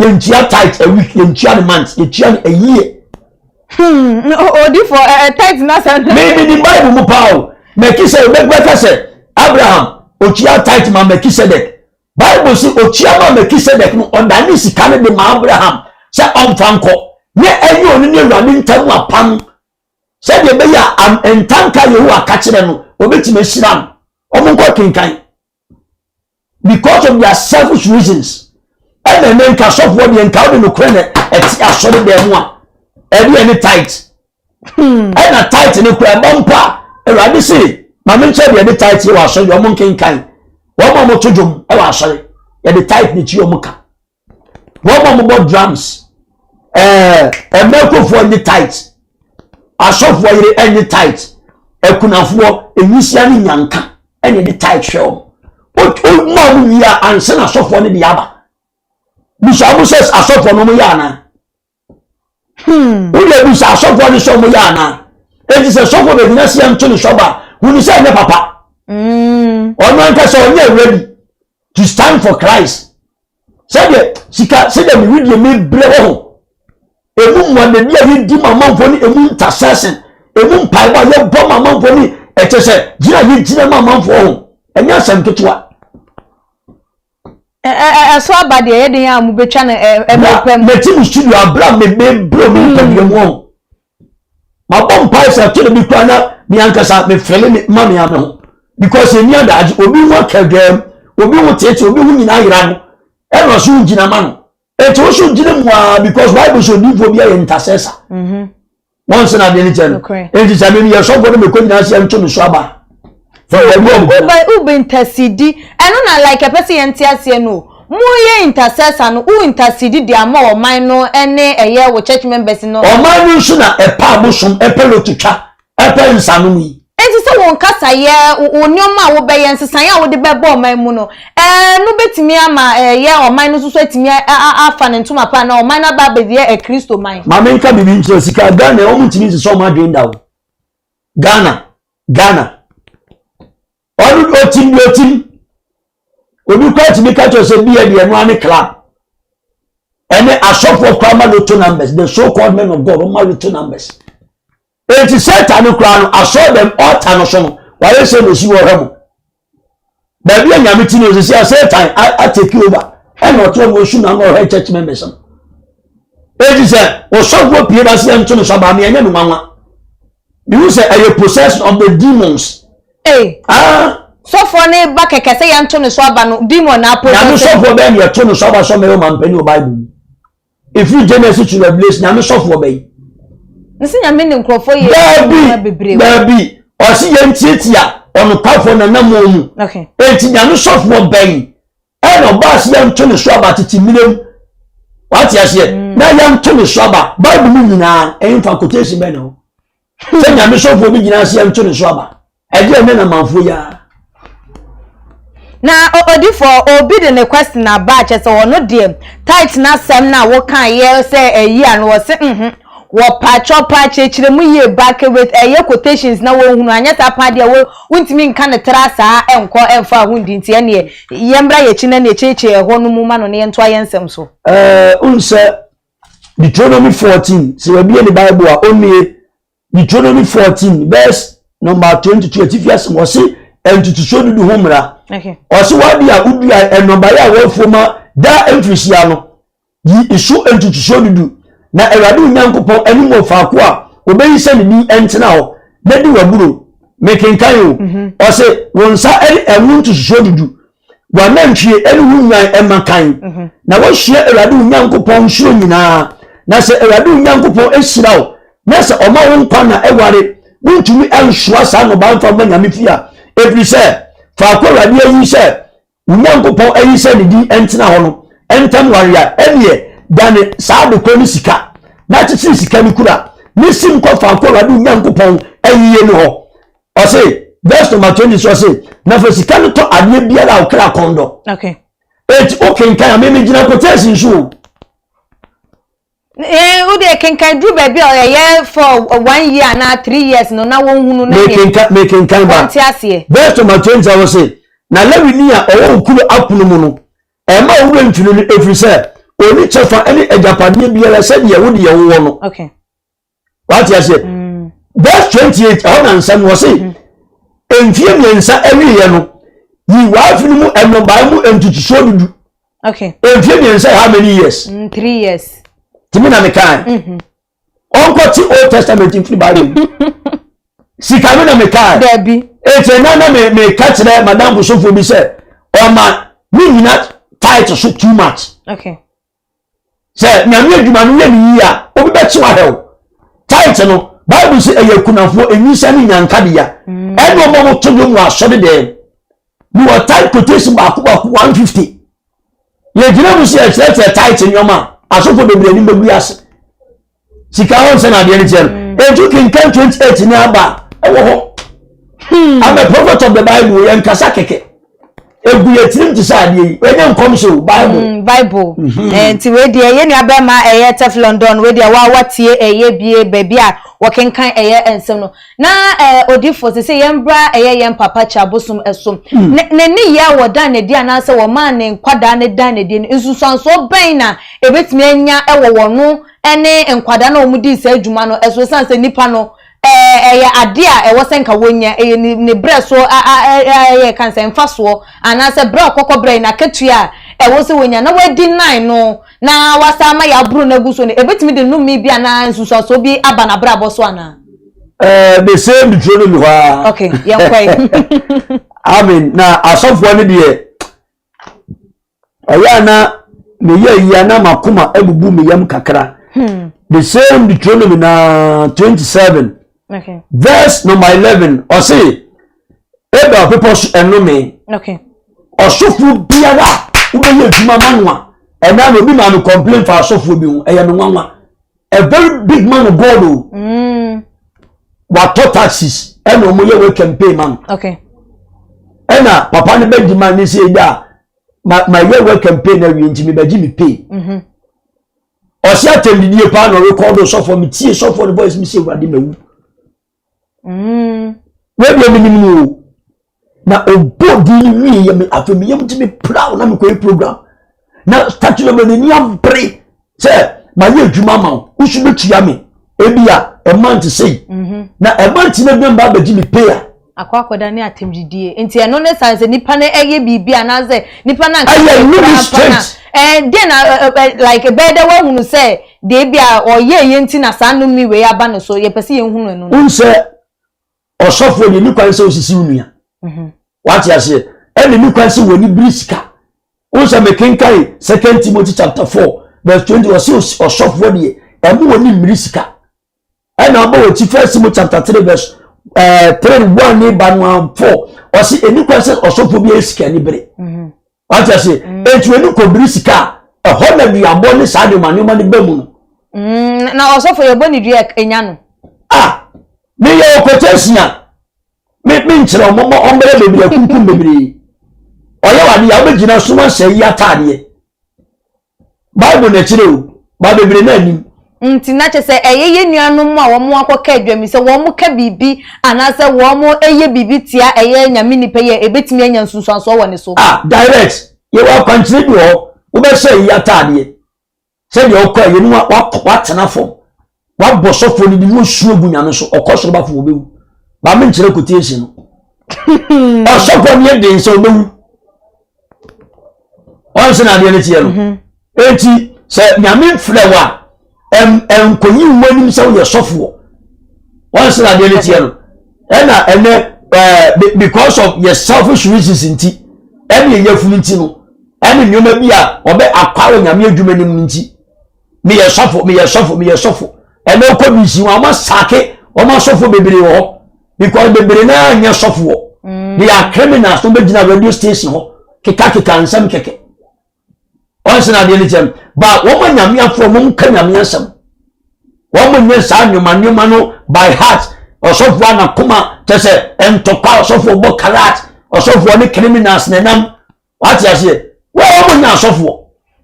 yɛntua tithe a week, yɛntua ne month, yɛtua ne a year. Odifo ɛ tithe na sɛ. Mímí ni Bible mu paa o. Mɛkisɛ bɛka sɛ Abraham otua tithe ma Mɛkisedek. Bible si otua ma Mɛkisedek no, ɔda ne sika no de ma Abraham sɛ ɔmfa nkɔ ne ɛnyɛ ɔno ne Awurade ntam apam sɛdeɛ ɛbɛyɛ a ntanka Yehowa ka kyerɛ no wɔbɛtumi ahyira no. Wɔn nkɔ kenkan. Because of their selfish reasons ɛna ɛnɛ nka sɔfoɔ deɛ nka wode nokorɛ na ɛte asɔre dan mu a ɛde ɛne tithe. Ɛna tithe no kura ɛbɔ mpo a, Awurade se maame nkyɛn deɛ ɛde tithe yɛ wɔ asɔre deɛ, ɔmo nkenkan. Wɔn a wɔto dwom ɛwɔ asɔre, yɛde tithe ne kyi wɔn ka. Wɔn a wɔbɔ drums, ɛmɛkofoɔ nye tithe, asɔfoɔ yere ɛnye tithe, akunafoɔ, enyisia ne nyanka ɛna yɛde tithe hwɛ wɔn. O ma wɔn wie a, ansa na asɔfoɔ no de aba bisa wɔn sɛ asɔfoɔ no wɔn yɛ anaa. Wode bisa asɔfoɔ no sɛ wɔn yɛ anaa. Eti sɛ sɔfoɔ bɛ gyina seɛ nto ne sɔba hunu sɛ ɛnyɛ papa. Ɔno ankasa ɔnyɛ ready to stand for Christ. Sɛdeɛ sika, sɛdeɛ me widie me brɛ wɔ ho, emu mmuadadi a yɛdi ma amanfoɔ ne emu intercession, emu mpaebɔ a yɛbɔ ma amanfoɔ ne ɛkyɛ sɛ gyina a yɛgyina ma amanfoɔ ho, ɛnyɛ asɛm ketewa. Ɛso aba deɛ ɛyɛ den a mobɛtwa no ɛmɛ pɛm. Mɛti mu studio abira me mebrɛ mu nipadua mu ɔho mabɔ mpae sɛ ɛto ne bi kura na me ankasa mefɛle me ma me ame ho because ɛni adagye obi ho aka dwam, obi ho tete, obi ho nyinaa yera no, ɛna ɔso gyina ma no. Eti wo so gyina mu aa because Bible sɛ odiifoɔ bi ayɛ intercessor. Wɔn sɛ na adeɛ no kyɛ no. Eti sɛ mimi yɛ sɔfoɔ no mekɔ nyinaa sɛ nto me so aba. Wobɛ intercede ɛno na like ɛpɛ sɛ yɛnte aseɛ no o. Moyɛ intercessor no, wo intercede de ama ɔman no ne ɛyɛ wo church members no. Ɔman no nso na ɛpɛ abosom, ɛpɛ lototwa, ɛpɛ nsanom yi. Enti sɛ wo nkasayɛ, wo nneɛma a wobɛyɛ, nsesaeɛ a wode bɛba ɔman mu no, ɛno bɛtumi ama ɛyɛ ɔman no nso so atumi afa ne ntoma pa anaa ɔman no aba abɛyɛ Kristo man. Ma menka biribi nkyerɛ sika Ghana wɔn ntumi nsesa wɔn adwene da o. Ghana Ghana ɔno otim deɛ otim obi kora tumi ka kyerɛ sɛ bia deɛ ɛno ane club ɛne asɔfoɔ kora ma lotto numbers, the so called men of God wɔn ma lotto numbers. Enti Satan no koraa no, asɔre dɛm ɔta no so no, wayɛ sɛ na osi wɔ hwɛ mo. Baabi a Nyame ti no, osisi a Satan atake over, ɛna ɔte ɔmo osu na ɔhwɛ church members no. Enti sɛ ɔsɔfoɔ pie ba sɛ yɛnto no so aba, meɛnyɛ no nwanwa. Mehu sɛ ɛyɛ possession of the demons. Ee. Ah. Sɔfoɔ no ba kɛkɛ sɛ yɛnto no so aba no, demon na apossess. Nyame sɔfoɔ bɛn na yɛto no so aba sɛ ɔmɛyɛ ɔmampanin wɔ Bible mu? Ɛfiri Genesis to Revelation, Nyame sɔfoɔ bɛyi. Nsi Nyame ne nkurɔfoɔ yɛ daabi bebree. Daabi, ɔsi yɛn tiatia ɔnokwafoɔ nanamoɔ mu. Okay. Enti Nyame sɔfoɔ bɛyi ɛna ɔbaa sɛ yɛnto ne so aba tete mmerɛ mu. Wate aseɛ? Na yɛnto ne so aba. Bible mu nyinaa ɛmfa quotation bɛn na hɔ. Sɛ Nyame sɔfoɔ bi gyina ase yɛnto ne so aba. Ɛdeɛ ɛnɛ na manfoɔ yi ara. Na odifoɔ obi de ne question aba a kyerɛ sɛ ɔno deɛ tithe n'asɛm no a wokaeɛ sɛ ɛyi a no ɔse mhm wɔpakyɛw paa kyerɛkyerɛ mu yie back with ɛyɛ quotations na wɔnhunu anyɛ saa paa deɛ wo wontumi nka no tra saa ɛnkɔ ɛmfa ho ndi nti ɛneɛ yɛmmra yɛkyi na neɛ kyerɛkyerɛ ɛhɔ no mu ma no na yɛntoa yɛn nsɛm so. Ɛɛ wohu sɛ Deuteronomy 14 sɛ wabie ne Bible a ɔmmie Deuteronomy 14 verse number 22 atifi asɛm ɔse ntotosoɔ dudu ho mmara. Ɔse wade a wodua nnɔbaeɛ a wɔafuo ma daa mfirihyia no yi so ntotosoɔ dudu na Awurade wo Nyankopɔn anim wɔ faako a wɔbɛyi sɛ ne din ntena hɔ na di w'aburo. Mekenkan o. Mhm. Ɔse wo nsa ne ɛwo ntotosoɔ dudu w'anantwie ne wo nnwan mmakan, mhm. na woasua Awurade wo Nyankopɔn nsuro nyinaa. Na sɛ Awurade wo Nyankopɔn ahyira wo, na sɛ ɔma wo nkwa na ɛware, wontumi nsoa saa nnɔbae mfa mma Nyame fie a, ɛfiri sɛ faako Awurade ayi sɛ wo Nyankopɔn ayi sɛ ne din ntena hɔ no ntam ware a, ɛneɛ dane saa adekorɔ no sika, na kyekyere sika no kura, ne sim kɔ faako Awurade wo Nyankopɔn ayie no hɔ. Ɔse verse number 20 so ɔse na fa sika no tɔ adeɛ biara a ɔkra kɔn dɔ. Okay. Eti o kenkan a meme gyina quotation so o. Eh, wo de kenkan duru baabi a ɛyɛ for one year na 3 years no na wɔn hunu na mekenkan mekenkan ba. Wɔn ti aseɛ. Verse number 20 a ɔse na Lewini a ɔwɔ okuro apono mu no ɛma owura ntwene no efiri sɛ ɔni kyɛfa ne agyapadeɛ biara sɛdeɛ wo deɛ wowɔ no. Okay. Wate aseɛ? Verse 28 ɛhɔ na nsɛm wɔ se mm-hmm. mfie mmiɛnsa awieɛ no yi w'afe no mu nnɔbae mu ntotosoɔ dudu. Okay. Mfie mmiɛnsa how many years? 3 years. Tìmí na mi kan. Ɔnkɔ ti Old Testament nfiri Bible mu. Sika mi na mi kan. Dɛbi. Eti ɛna na mi mi ka kyerɛ madam Bosofo bi sɛ ɔma mi nyina tight so too much. Okay. Sɛ Nyame adwuma no yɛ ne yie a, obi bɛkye wahwɛ wo. Tithe no, Bible sɛ ɛyɛ akunafoɔ, enyinsɛn ne nyankadea. Mm. Ɛne ɔmo a wɔto dwom wɔ asɔre dɛm. Mewɔ tithe quotation baako baako 150. Yɛgyina mu sɛ yɛkyerɛkyerɛ tithe nneɛma a, asɔfoɔ bebree anim bɛgu ase. Sika hɔ nsɛ na adeɛ no kyerɛ no. Ɛnti kenkan 28 ne aba a, ɛwɔ hɔ. I'm a prophet of the Bible, yɛn kasa kɛkɛ. Egu yɛ tirim te sɛ adeɛ yi. Ɛnyɛ nkɔm so Bible. Bible. Eh, nti wei deɛ yɛn nua bɛrima ɛyɛ Teflon Don wei deɛ wa watie ɛyɛ bie baabi a wɔkenkan ɛyɛ nsɛm no. Na eh, odifo sɛ sɛ yɛn bra ɛyɛ yɛn papa kyi abosom ɛso. Ne ne ne yɛ a wɔdan n'adi anaasɛ wɔmaa ne nkwadaa ne dan n'adi no nsunsuansoɔ bɛn na ebetumi anya ɛwɔ wɔn no ɛne nkwadaa na wɔn di saa adwuma no ɛso esan sɛ nipa no ɛyɛ adeɛ a ɛwɔ sɛ nka wɔnya, ɛyɛ ne ne berɛ so a a a ɛyɛ ka sɛ mfasoɔ anaasɛ berɛ a ɔkɔkɔ berɛ yi n'akatua a ɛwɔ sɛ wɔnya na wadi nan no na wasa ama yɛaboro no agu so no, ɛbɛtumi de nnome bi anaa nsunsuansoɔ bi aba n'abrabɔ so anaa? Ɛɛ the same Deuteronomy hɔ ara. Okay, yɛnkɔ yi. Amen. Na asɔfoɔ no deɛ ɛyɛ a na meyɛ yi a na makoma abubu me yam kakra. The same Deuteronomy na 27 Okay. verse number 11 ɔse Ebal bepɔ so ɛnome. Okay. Ɔsɔfoɔ biara a wobɛyɛ adwuma ma no a ɛna na obi maa me complain fa asɔfoɔ bi ho ɛyɛ me nwanwa. A very big man of God o. Watɔ taxis. Ɛna wɔn yɛ wɔ campaign ma no. Okay. Ɛna papa no bɛ demand ne sɛ da ma ma yɛ wɔ campaign na wie nti mi bɛ gye mi pay. Mhm. Ɔsi atɛmdidie paa na ɔrekɔdo sɔfo mi tie sɔfo no voice mi sɛ ewurade ma wu. Mm. Wei deɛ menim no o. Na ɔbɔ din no wie yɛ me afei me yam ti me proud na mekɔyɛ program. Na statue no n'ani abere sɛ mayɛ adwuma ma wo wosu bɛtua me ebi a ɛma nte sei. Mhm. Na ɛma nte na bi mba abɛgye me pay a. Akɔ akɔda ne atɛmdidie nti ɛno ne san sɛ nipa no ɛyɛ biribi anaasɛ nipa no anka ɛyɛ koraa mpo na ɛɛ deɛ na ɛ like ɛbɛyɛ dɛ wahunu sɛ deɛ ebi a ɔyɛ yɛ nti na saa nnome wei aba ne so yɛpɛ sɛ yɛhunu ɛno no. Wohu sɛ ɔsɔfoɔ deɛ ni kwan sɛ osisi wo nua. Mhm. Wate aseɛ ɛna ni kwan sɛ w'ani biri sika. Wohu sɛ mekenkan Second Timothy chapter 4 verse 20 ɔsɛ ɔsɔfoɔ deɛ ɛmo w'ani mmiri sika. Ɛna ɔbɔ wɔ ti First Timothy chapter 3 verse 3 1 ne ba no a 4 ɔsɛ ɛni kwan sɛ ɔsɔfoɔ bi yɛ sika ani bere. Mhm. Wate ase? Mm. Enti w'ani kɔbiri sika a, ɛhɔ na duabɔ ne saa nneɛma nneɛma no ba mu no. Mm, na ɔsɔfo yɛbɔ ne dua enya no. Ah, meyɛ ɔkɔtɛsi a, me me nkyerɛ ɔmo ma ɔmbɛyɛ bebree akunkum bebree. Ɔyɛ wade a wobɛgyina so ahyɛ yi ataadeɛ. Bible na ɛkyerɛ o, ba bebree na anim. Nti na kyerɛ sɛ ɛyɛ yɛn nuanom a wɔn akɔka adwam yi sɛ wɔn ka biribi anaasɛ wɔn yɛ biribi tia ɛyɛ Nyame nipa yi a ɛbɛtumi anya nsunsuansoɔ wɔ ne so. Ah direct, yɛwɔ akwankyerɛ bi wɔ hɔ, wobɛhyɛ ayi ataadeɛ sɛdeɛ ɔkɔ a yɛne watena fam, wabɔ sɔfoɔ no din na ɔsu agu Nyame so, ɔkɔ soro ba fam ɔbɛwu. Ba menkyerɛ quotation no. Ɔsɔfoɔ no yɛ den sɛ ɔbɛwu. Ɔn sɛ na adeɛ no teɛ no. Mhm. Enti sɛ Nyame mfrɛ wo a, ɛnkɔyi wo anim sɛ woyɛ sɔfoɔ. Ɔn sɛ na adeɛ no teɛ no. Ɛna ɛnɛ ɛɛ because of yɛ selfish reasons nti, ɛne yɛ yafunu nti no, ɛne nneɛma bi a ɔbɛ akwa wɔ Nyame adwuma nim no nti. Meyɛ sɔfo, meyɛ sɔfo, meyɛ sɔfo. Ɛnɛ wokɔ bisi wɔn asake wɔn asɔfo bebree wɔ hɔ because bebree naa nyɛ sɔfoɔ. Mm. They are criminals. Wɔn bɛgyina radio station hɔ kekakeka nsɛm kɛkɛ. Wɔn sɛ adeɛ no kyɛm ba wɔn a nyame afoɔ wɔn nka nyame asɛm. Wɔn nyɛ saa nneɛma nneɛma no by heart. Ɔsɔfoɔ anakoma kyɛ sɛ ntɔkwa ɔsɔfoɔ bɔ karat ɔsɔfoɔ ne criminals na ɛnam. Wate aseɛ? Wɔn a wɔn nyɛ asɔfoɔ.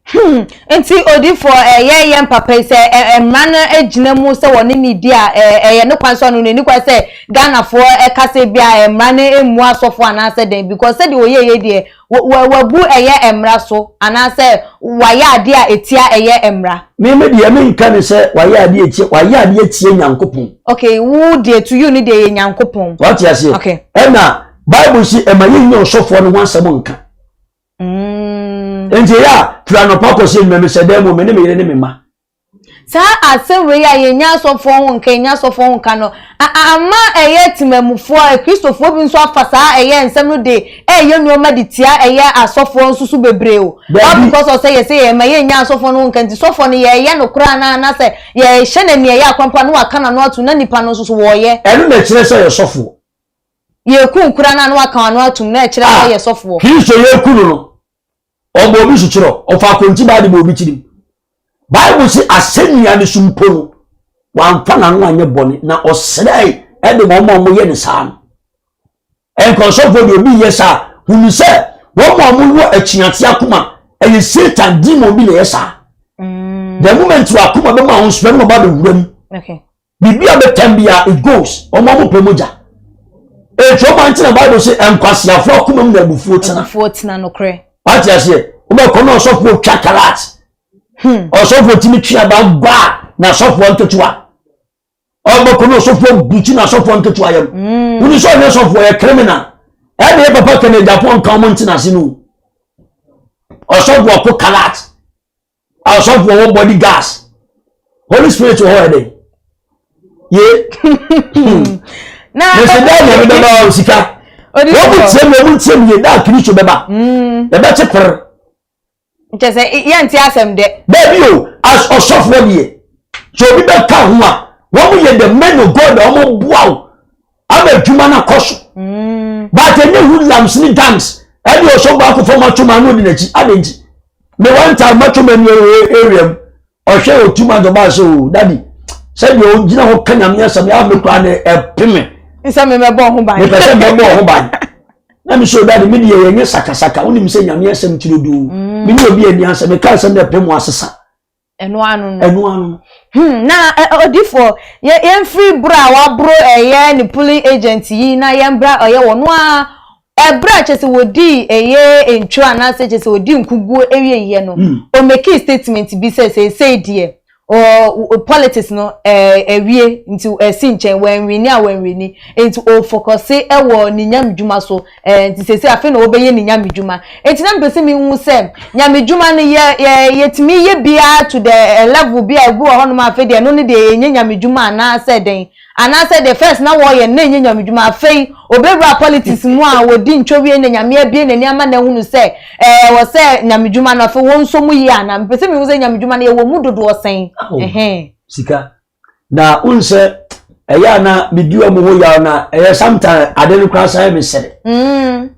Hmm, nti odifoɔ ɛyɛ yɛn papa yi sɛ mmara no gyina mu sɛ wɔne ne di a ɛyɛ ne kwan sɛ ɔno no ɛni kwan sɛ Ghanafoɔ ɛka sɛ bi a mmara no mmu asɔfoɔ anaasɛ dɛn because sɛdeɛ ɔyɛ yɛ deɛ wabu ɛyɛ mmara so anaasɛ wayɛ adeɛ a ɛtia ɛyɛ mmara. Me me deɛ me nka ne sɛ wayɛ adeɛ ɛtia wayɛ adeɛ ɛtia Nyankopɔn. Okay, wo deɛ to you ne deɛ yɛ Nyankopɔn. Wate aseɛ? Okay. Ɛna Bible si ɛma yɛnyɛ ɔsɔfoɔ no ho asɛm nka. Mm. Nti ɛyɛ a firi anɔpa kɔsi anwummerɛ mesɛ dan mu me ne me yere ne me mma. Saa asɛm wei a yɛnya asɔfoɔ ho nka yɛnya asɔfoɔ ho nka no ama ɛyɛ temamufoɔ akristofoɔ bi nso afa saa ɛyɛ nsɛm no de ɛyɛ nneɛma de tia ɛyɛ asɔfoɔ nso so bebree o. All because of sɛ yɛsɛ yɛma yɛnya asɔfoɔ no ho nka nti sɔfoɔ no yɛyɛ no koraa na anaasɛ yɛhyɛ no nea ɛyɛ akwampɔ na waka n'ano ato na nipa no nso so wɔyɛ. Ɛno na ɛkyerɛ sɛ ɔyɛ sɔfoɔ. Yɛku nkura no a na waka w'ano atom na ɛkyerɛ sɛ ɔyɛ sɔfoɔ. Kristo yɛku no no, ɔbɔ obi sokyerɛ, ɔfa akontibaa de bɔ obi tirim. Bible se asɛnnua no so mpo no, wamfa n'ano anyɛ bɔne na ɔsrɛe de ma wɔn a wɔyɛ no saa no. Nkɔnsɔfoɔ deɛ obi yɛ saa, hunu sɛ wɔn a wɔwɔ akyiate akoma, ɛyɛ Satan demon bi na ɛyɛ saa. Mm. The moment wakoma bɛma wo nsopɛ no ɔba bɛwura mu. Okay. Biribi a bɛtɛm bia it goes. Wɔn a wɔpɛ mogya. Etu wɔn antena Bible sɛ nkwasiafoɔ akoma mu na abufuo tena. Abufuo tena nokorɛ. Wate aseɛ wobɛkɔ na ɔsɔfoɔ twa karat. Hmm. Ɔsɔfoɔ tumi twe aba gua na asɔfoɔ nketewa. Ɔbɛkɔ na ɔsɔfoɔ bukyi na asɔfoɔ nketewa yam. Hmm. Woni sɛ ɔnyɛ sɔfoɔ yɛ criminal. Ɛna yɛ papa kɛnɛ Japan nka wɔn ntena ase no. Ɔsɔfoɔ ko karat. Asɔfoɔ wɔ body gas. Holy spirit wɔ hɔ yɛ dɛ. Ye. Na Mesi dɛ na ɛbɛba wɔn sika. Wɔn mu tie mi, wɔn mu tie mi yɛ daa Kristo bɛba. Yɛbɛte pere. Nkyɛ sɛ yɛnte asɛm dɛ. Baabi o, as ɔsɔfoɔ deɛ, sɛ obi bɛka ho a, wɔn yɛ the men of God a wɔn boa wo ama adwuma no akɔ so. But ɛnyɛ hoodlums ne gangs ɛne ɔsɔfo baako fam ato ma ano di n'akyi adi nti. Me one time mato ma ni area mu ɔhwɛ otu ma dɔba sɛ o dadi sɛdeɛ ɔgyina hɔ ka nyame asɛm yɛ ame koraa ne ɛpeme. Nsɛ me mɛbɔ ho ban. Mepɛ sɛ mɛbɔ ho ban. Na me so dade me deɛ yɛnyɛ sakasaka wonim sɛ nyame asɛm tiri duu. Me ne obi ani asɛm meka asɛm na ɛpɛ mu asesa. Ɛno ano no. Ɛno ano no. Hmm, na odifoɔ, yɛ yɛmfiri boro a waboro ɛyɛ ne polling agent yi na yɛmbra ɔyɛ wɔn a ɛberɛ a kyerɛ sɛ wɔdii ɛyɛ ntwo anaasɛ kyerɛ sɛ wɔdii nkuguo awieɛ no, ɔmekii statement bi sɛ seesei deɛ ɔ politics no ɛwie nti ɛsi nkyɛn wɔanwini a wɔanwini nti ɔfɔkɔse ɛwɔ ne nyamedwuma so Ɛɛ nti seesei afei na wɔbɛyɛ ne nyamedwuma. Nti na mepɛ sɛ mehu sɛ nyamedwuma no yɛ yɛ yɛtumi yɛ biara to the eh, level bi a ebi wɔ hɔnom a afei deɛ ɛno no deɛ ɛnyɛ nyamedwuma anaasɛ dɛn anaasɛ deɛ first na wɔyɛ no na ɛnyɛ nyamedwuma afei obɛwura politics mu a wɔdi ntwa wie na nyame abie n'ani ama no ahunu sɛ ɛɛ wɔ sɛ nyamedwuma no afei wɔn nso mu yie anaa mepɛ sɛ mehu sɛ nyamedwuma no yɛwɔ mu dodoɔ sɛn. Ɛhɛn. Sika. Na wohu sɛ ɛyɛ a na medi wɔn ho yaw na ɛyɛ sometimes ade no koraa san yɛ me sere. Mm.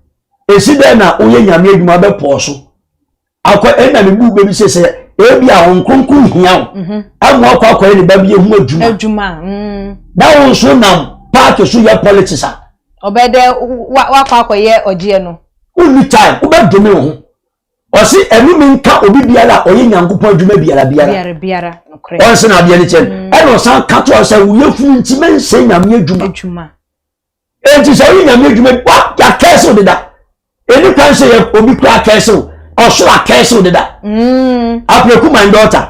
Esi dɛn na woyɛ nyame adwuma bɛpɔɔ so akɔ ɛna me bu bɛbi sɛ sɛ ebi a wɔn kronkron hia wo mhm. ama akɔ akɔyɛ ne ba bi ehu adwuma. Adwuma. Mm. Na wo nso nam paaki so yɛ politics a. Ɔbɛ dɛ wakɔ akɔyɛ ɔgyeɛ no. Wonni time wobɛdome wo ho. Ɔse ɛnome nka obi biara a ɔyɛ Nyankopɔn adwuma biara biara. Ɔnse na adeɛ no kyɛ no. Mm. Ɛna ɔsan ka to sɛ woyɛ funu nti mɛnsɛ Nyame adwuma. Enti sɛ woyɛ Nyame adwuma wa yɛakɛse wo deda. Ɛni kwan sɛ yɛ obi kura akɛse wo. Ɔsoro akɛse wo deda. Mm. Apreku my daughter.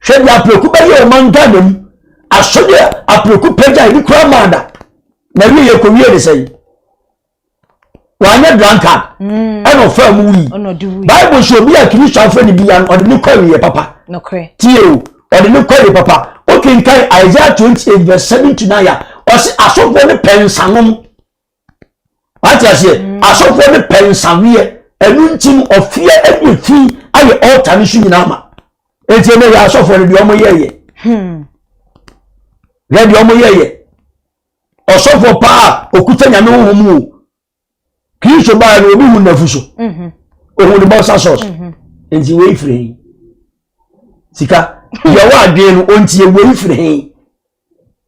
Hwɛ deɛ apreku bɛyɛ ɔman Ghana mu. Asɔdeɛ apreku pagya ebi kura maa da. Na wie yɛ kɔ wie ne sɛ yi. Wanyɛ drunkard mm. ɛna ɔfaa mu wui. Bible sɛ obi a Kristo afrɛ no bia no ɔde ne kɔ awieɛ papa. Tie o, ɔde ne kɔ awie papa. Wokenkan Isaiah 28 verse 7 to 9 a, ɔse asɔfoɔ no pɛ nsanom. Wate aseɛ? Mm. Asɔfoɔ no pɛ nsaweɛ. Ɛno nti no ɔfeɛ ɛne efi ayɛ altar no so nyinaa ma. Enti ɛnɛ yɛ asɔfoɔ no deɛ ɔmo yɛyɛ. Hmm. Hwɛ deɛ ɔmo yɛyɛ. Ɔsɔfoɔ paa a ɔkuta nyame honhom o. Kristo baa no obi hu n'afu so. Mhm. Ohun ne bɔsa sɔs. Mhm. Nti wei firi he? Sika. Deɛ ɔwɔ adwene no ɔntie wei firi he?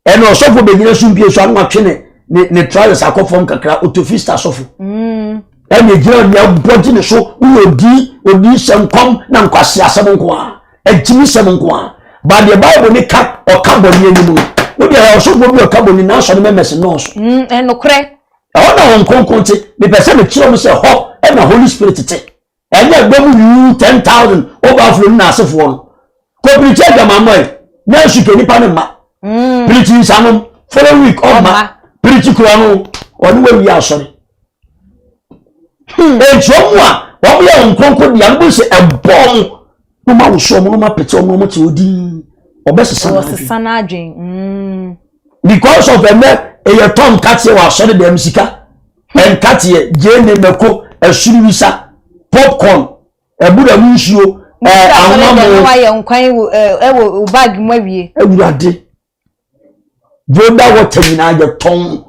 Ɛna ɔsɔfoɔ bɛgyina sumpie so ano atwe ne ne ne trousers akɔ fam kakra otofista sɔfo. Mm. Ɛna egyina nea bɔ gye ne so woyɛ odi odi sɛ nkɔm na nkwasi asɛm nko ara. Agyimisɛm nko ara. Ba deɛ Bible ne ka ɔka bɔne anim no, wo deɛ ɔsɔfoɔ bi ɔka bɔne n'asɔre members nnɔɔso. Mm, ɛnokorɛ. Ɛhɔ na wɔn kronkron te. Mepɛ sɛ mekyerɛ mo sɛ hɔ ɛna Holy Spirit te. Ɛnyɛ ɛdɔm yuu 10,000 overflow ne n'asefoɔ no. Kɔ pirikyi adwamammɔ yi, na nsu kɛ nipa ne mma. Mm. Pirikyi nsanom, following week ɔmma. Pirikyi kura no, ɔne wawie asɔre. Hmm. Enti wɔn a wɔyɛ wɔn kronkron deɛ no bó sɛ ɛbɔ wɔn na wɔn awoso wɔn na wɔn apete wɔn na wɔn te hɔ dinn ɔbɛsesa n'adwene. n'adwene. Hmm. Because of ɛnɛ ɛyɛ tɔ nkateɛ wɔ asɔre dɛm sika nkateɛ gyeene mako asuruwisa popcorn ɛbura mu nsuo ɛɛ anwa mu. Wayɛ nkwan wɔ bag mu awie. Awurade. Voda water nyinaa yɛ tɔn.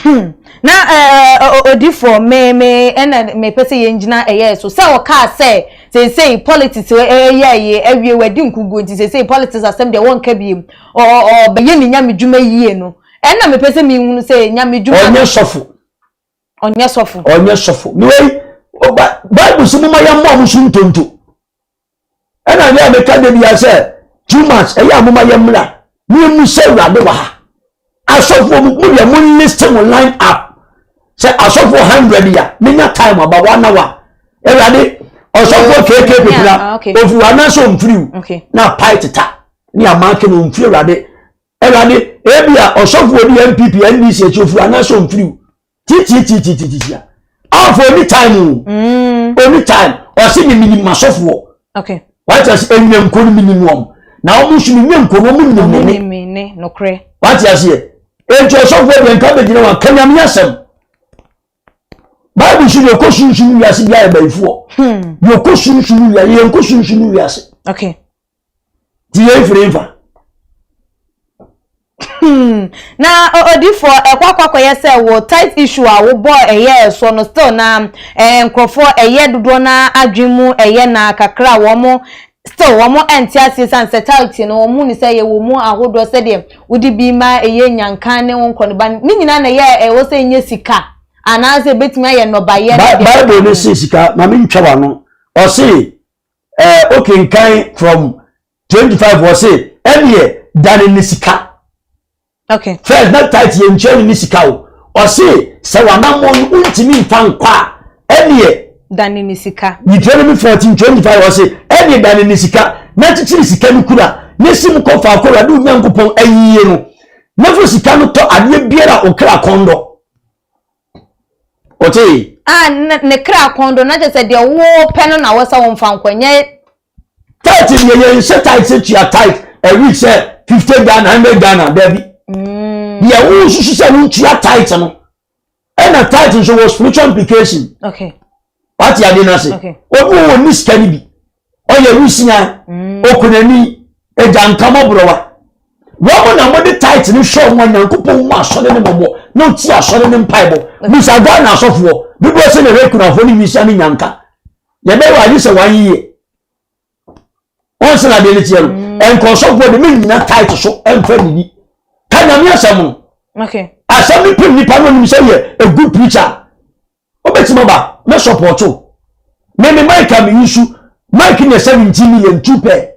Hmm. Na eh, eh, odifoɔ me me ɛna mepɛ sɛ yɛn gyina ɛyɛ so sɛ ɔkaa sɛ seesei politics ɛyɛ ɛyɛ awie wadi nkuguo nti seesei politics asɛm deɛ wɔnka biem ɔbɛyɛ ne nyame dwuma yie no ɛna mepɛ sɛ mehunu sɛ nyame dwuma ɔnyɛ sɔfo ɔnyɛ sɔfo ɔnyɛ sɔfo mewei bible sɛ moma yɛmmɔ ɔmo so ntonto ɛna ne a meka da bia sɛ too much ɛyɛ a moma yɛ mmra ne emu sɛ awurade wɔ ha asɔfoɔ mu mo deɛ mo list mo line up sɛ asɔfoɔ hundred ya menya time aba one hour awurade ɔsɔfoɔ kk pepra ah, ofiri wa anaasɛ ɔmfiri wo na apae teta ne amaake no ɔmfiri awurade awurade ebi a ɔsɔfoɔ di npp ndc akyi ofiri anaasɛ ɔmfiri wo titititititia afɔ oni time o mm. oni time ɔsi mi minim asɔfoɔ wate ase enya nko no minim wɔn na wɔn nso mi nya nko no wɔn nim mi ne wate aseɛ eti ɔsɔfoɔ deɛ nka bɛ gyina wɔn kanyame asɛm baabu so deɛ ɔkɔ sunsun wiase bi ayɛ bayifoɔ hmm. deɛ ɔkɔ sunsun wiase yɛn kɔ sunsun wiase. Okay. Ti yɛn firi nfa. Hmm. Na odifoɔ ɛkɔ akɔ akɔyɛ sɛ wo tight issue a wobɔ ɛyɛ ɛsoɔ no still na ɛɛ nkurɔfoɔ ɛyɛ dodoɔ na adwene mu ɛyɛ na kakra wɔn. Still wɔn nte aseɛ sane sɛ tithe no wɔn hu no sɛ yɛwɔ mu ahodoɔ sɛdeɛ wode bi ma ɛyɛ nyanka ne wo nkɔnoba ne nyinaa na ɛyɛ ɛwɔ sɛ ɛnyɛ sika anaasɛ ɛbɛtumi ayɛ nnɔbaeɛ ne deɛ Bible no se sika ma mentwa w'ano ɔse ɛɛ okenkan from 25 ɔse ɛneɛ dane ne sika Okay. First na tight yɛ ntua ne ne sika o. Ɔse sɛ wanammɔn no wontumi nfa nkɔ a ɛneɛ. Dane ne sika. Deuteronomy 14 25 ɔse ɛneɛ dane ne sika na kyekyere sika no kura na si mu kɔ faako Awurade wo Nyankopɔn ayie no na fa sika no tɔ adeɛ biara a okra kɔn dɔ. Ɔte. A ne kra kɔn dɔ na kyerɛ sɛ deɛ wopɛ no na wɔ sɛ womfa nkɔ nyɛ Tight deɛ yɛn nhyɛ tight sɛ tua tight a week sɛ 50 Ghana 100 Ghana dabi. Deɛ wosusu sɛ wontua tight no ɛna tight nso wɔ spiritual implication. Okay. Wate ade no ase. Okay. Obi wɔ wɔ ni sika no bi. Ɔyɛ wusia, okunani, agya nkamɔborɔwa. Wɔn na wɔde tight no hwɛ wɔn a Nyankopɔn hu asɔre no mmɔbɔ na ɔtie asɔre no mpaebɔ. Bisa Ghana asɔfoɔ dodoɔ sɛ na ɛhwɛ kunafoɔ ne nwisia ne nyanka. Yɛbɛyɛ wɔ agye sɛ wɔn yie. Wɔn sɛ na adeɛ no teɛ no. Mm. Nkɔsɔfoɔ de mennyina tight so ɛmfa nini. Ka Nyame asɛm no. Okay. Asɛm no pem nipa no onim sɛ yɛ a good preacher. Wobɛtumi aba mɛ support o. Me me mic a me use mic ne 17 million two pair.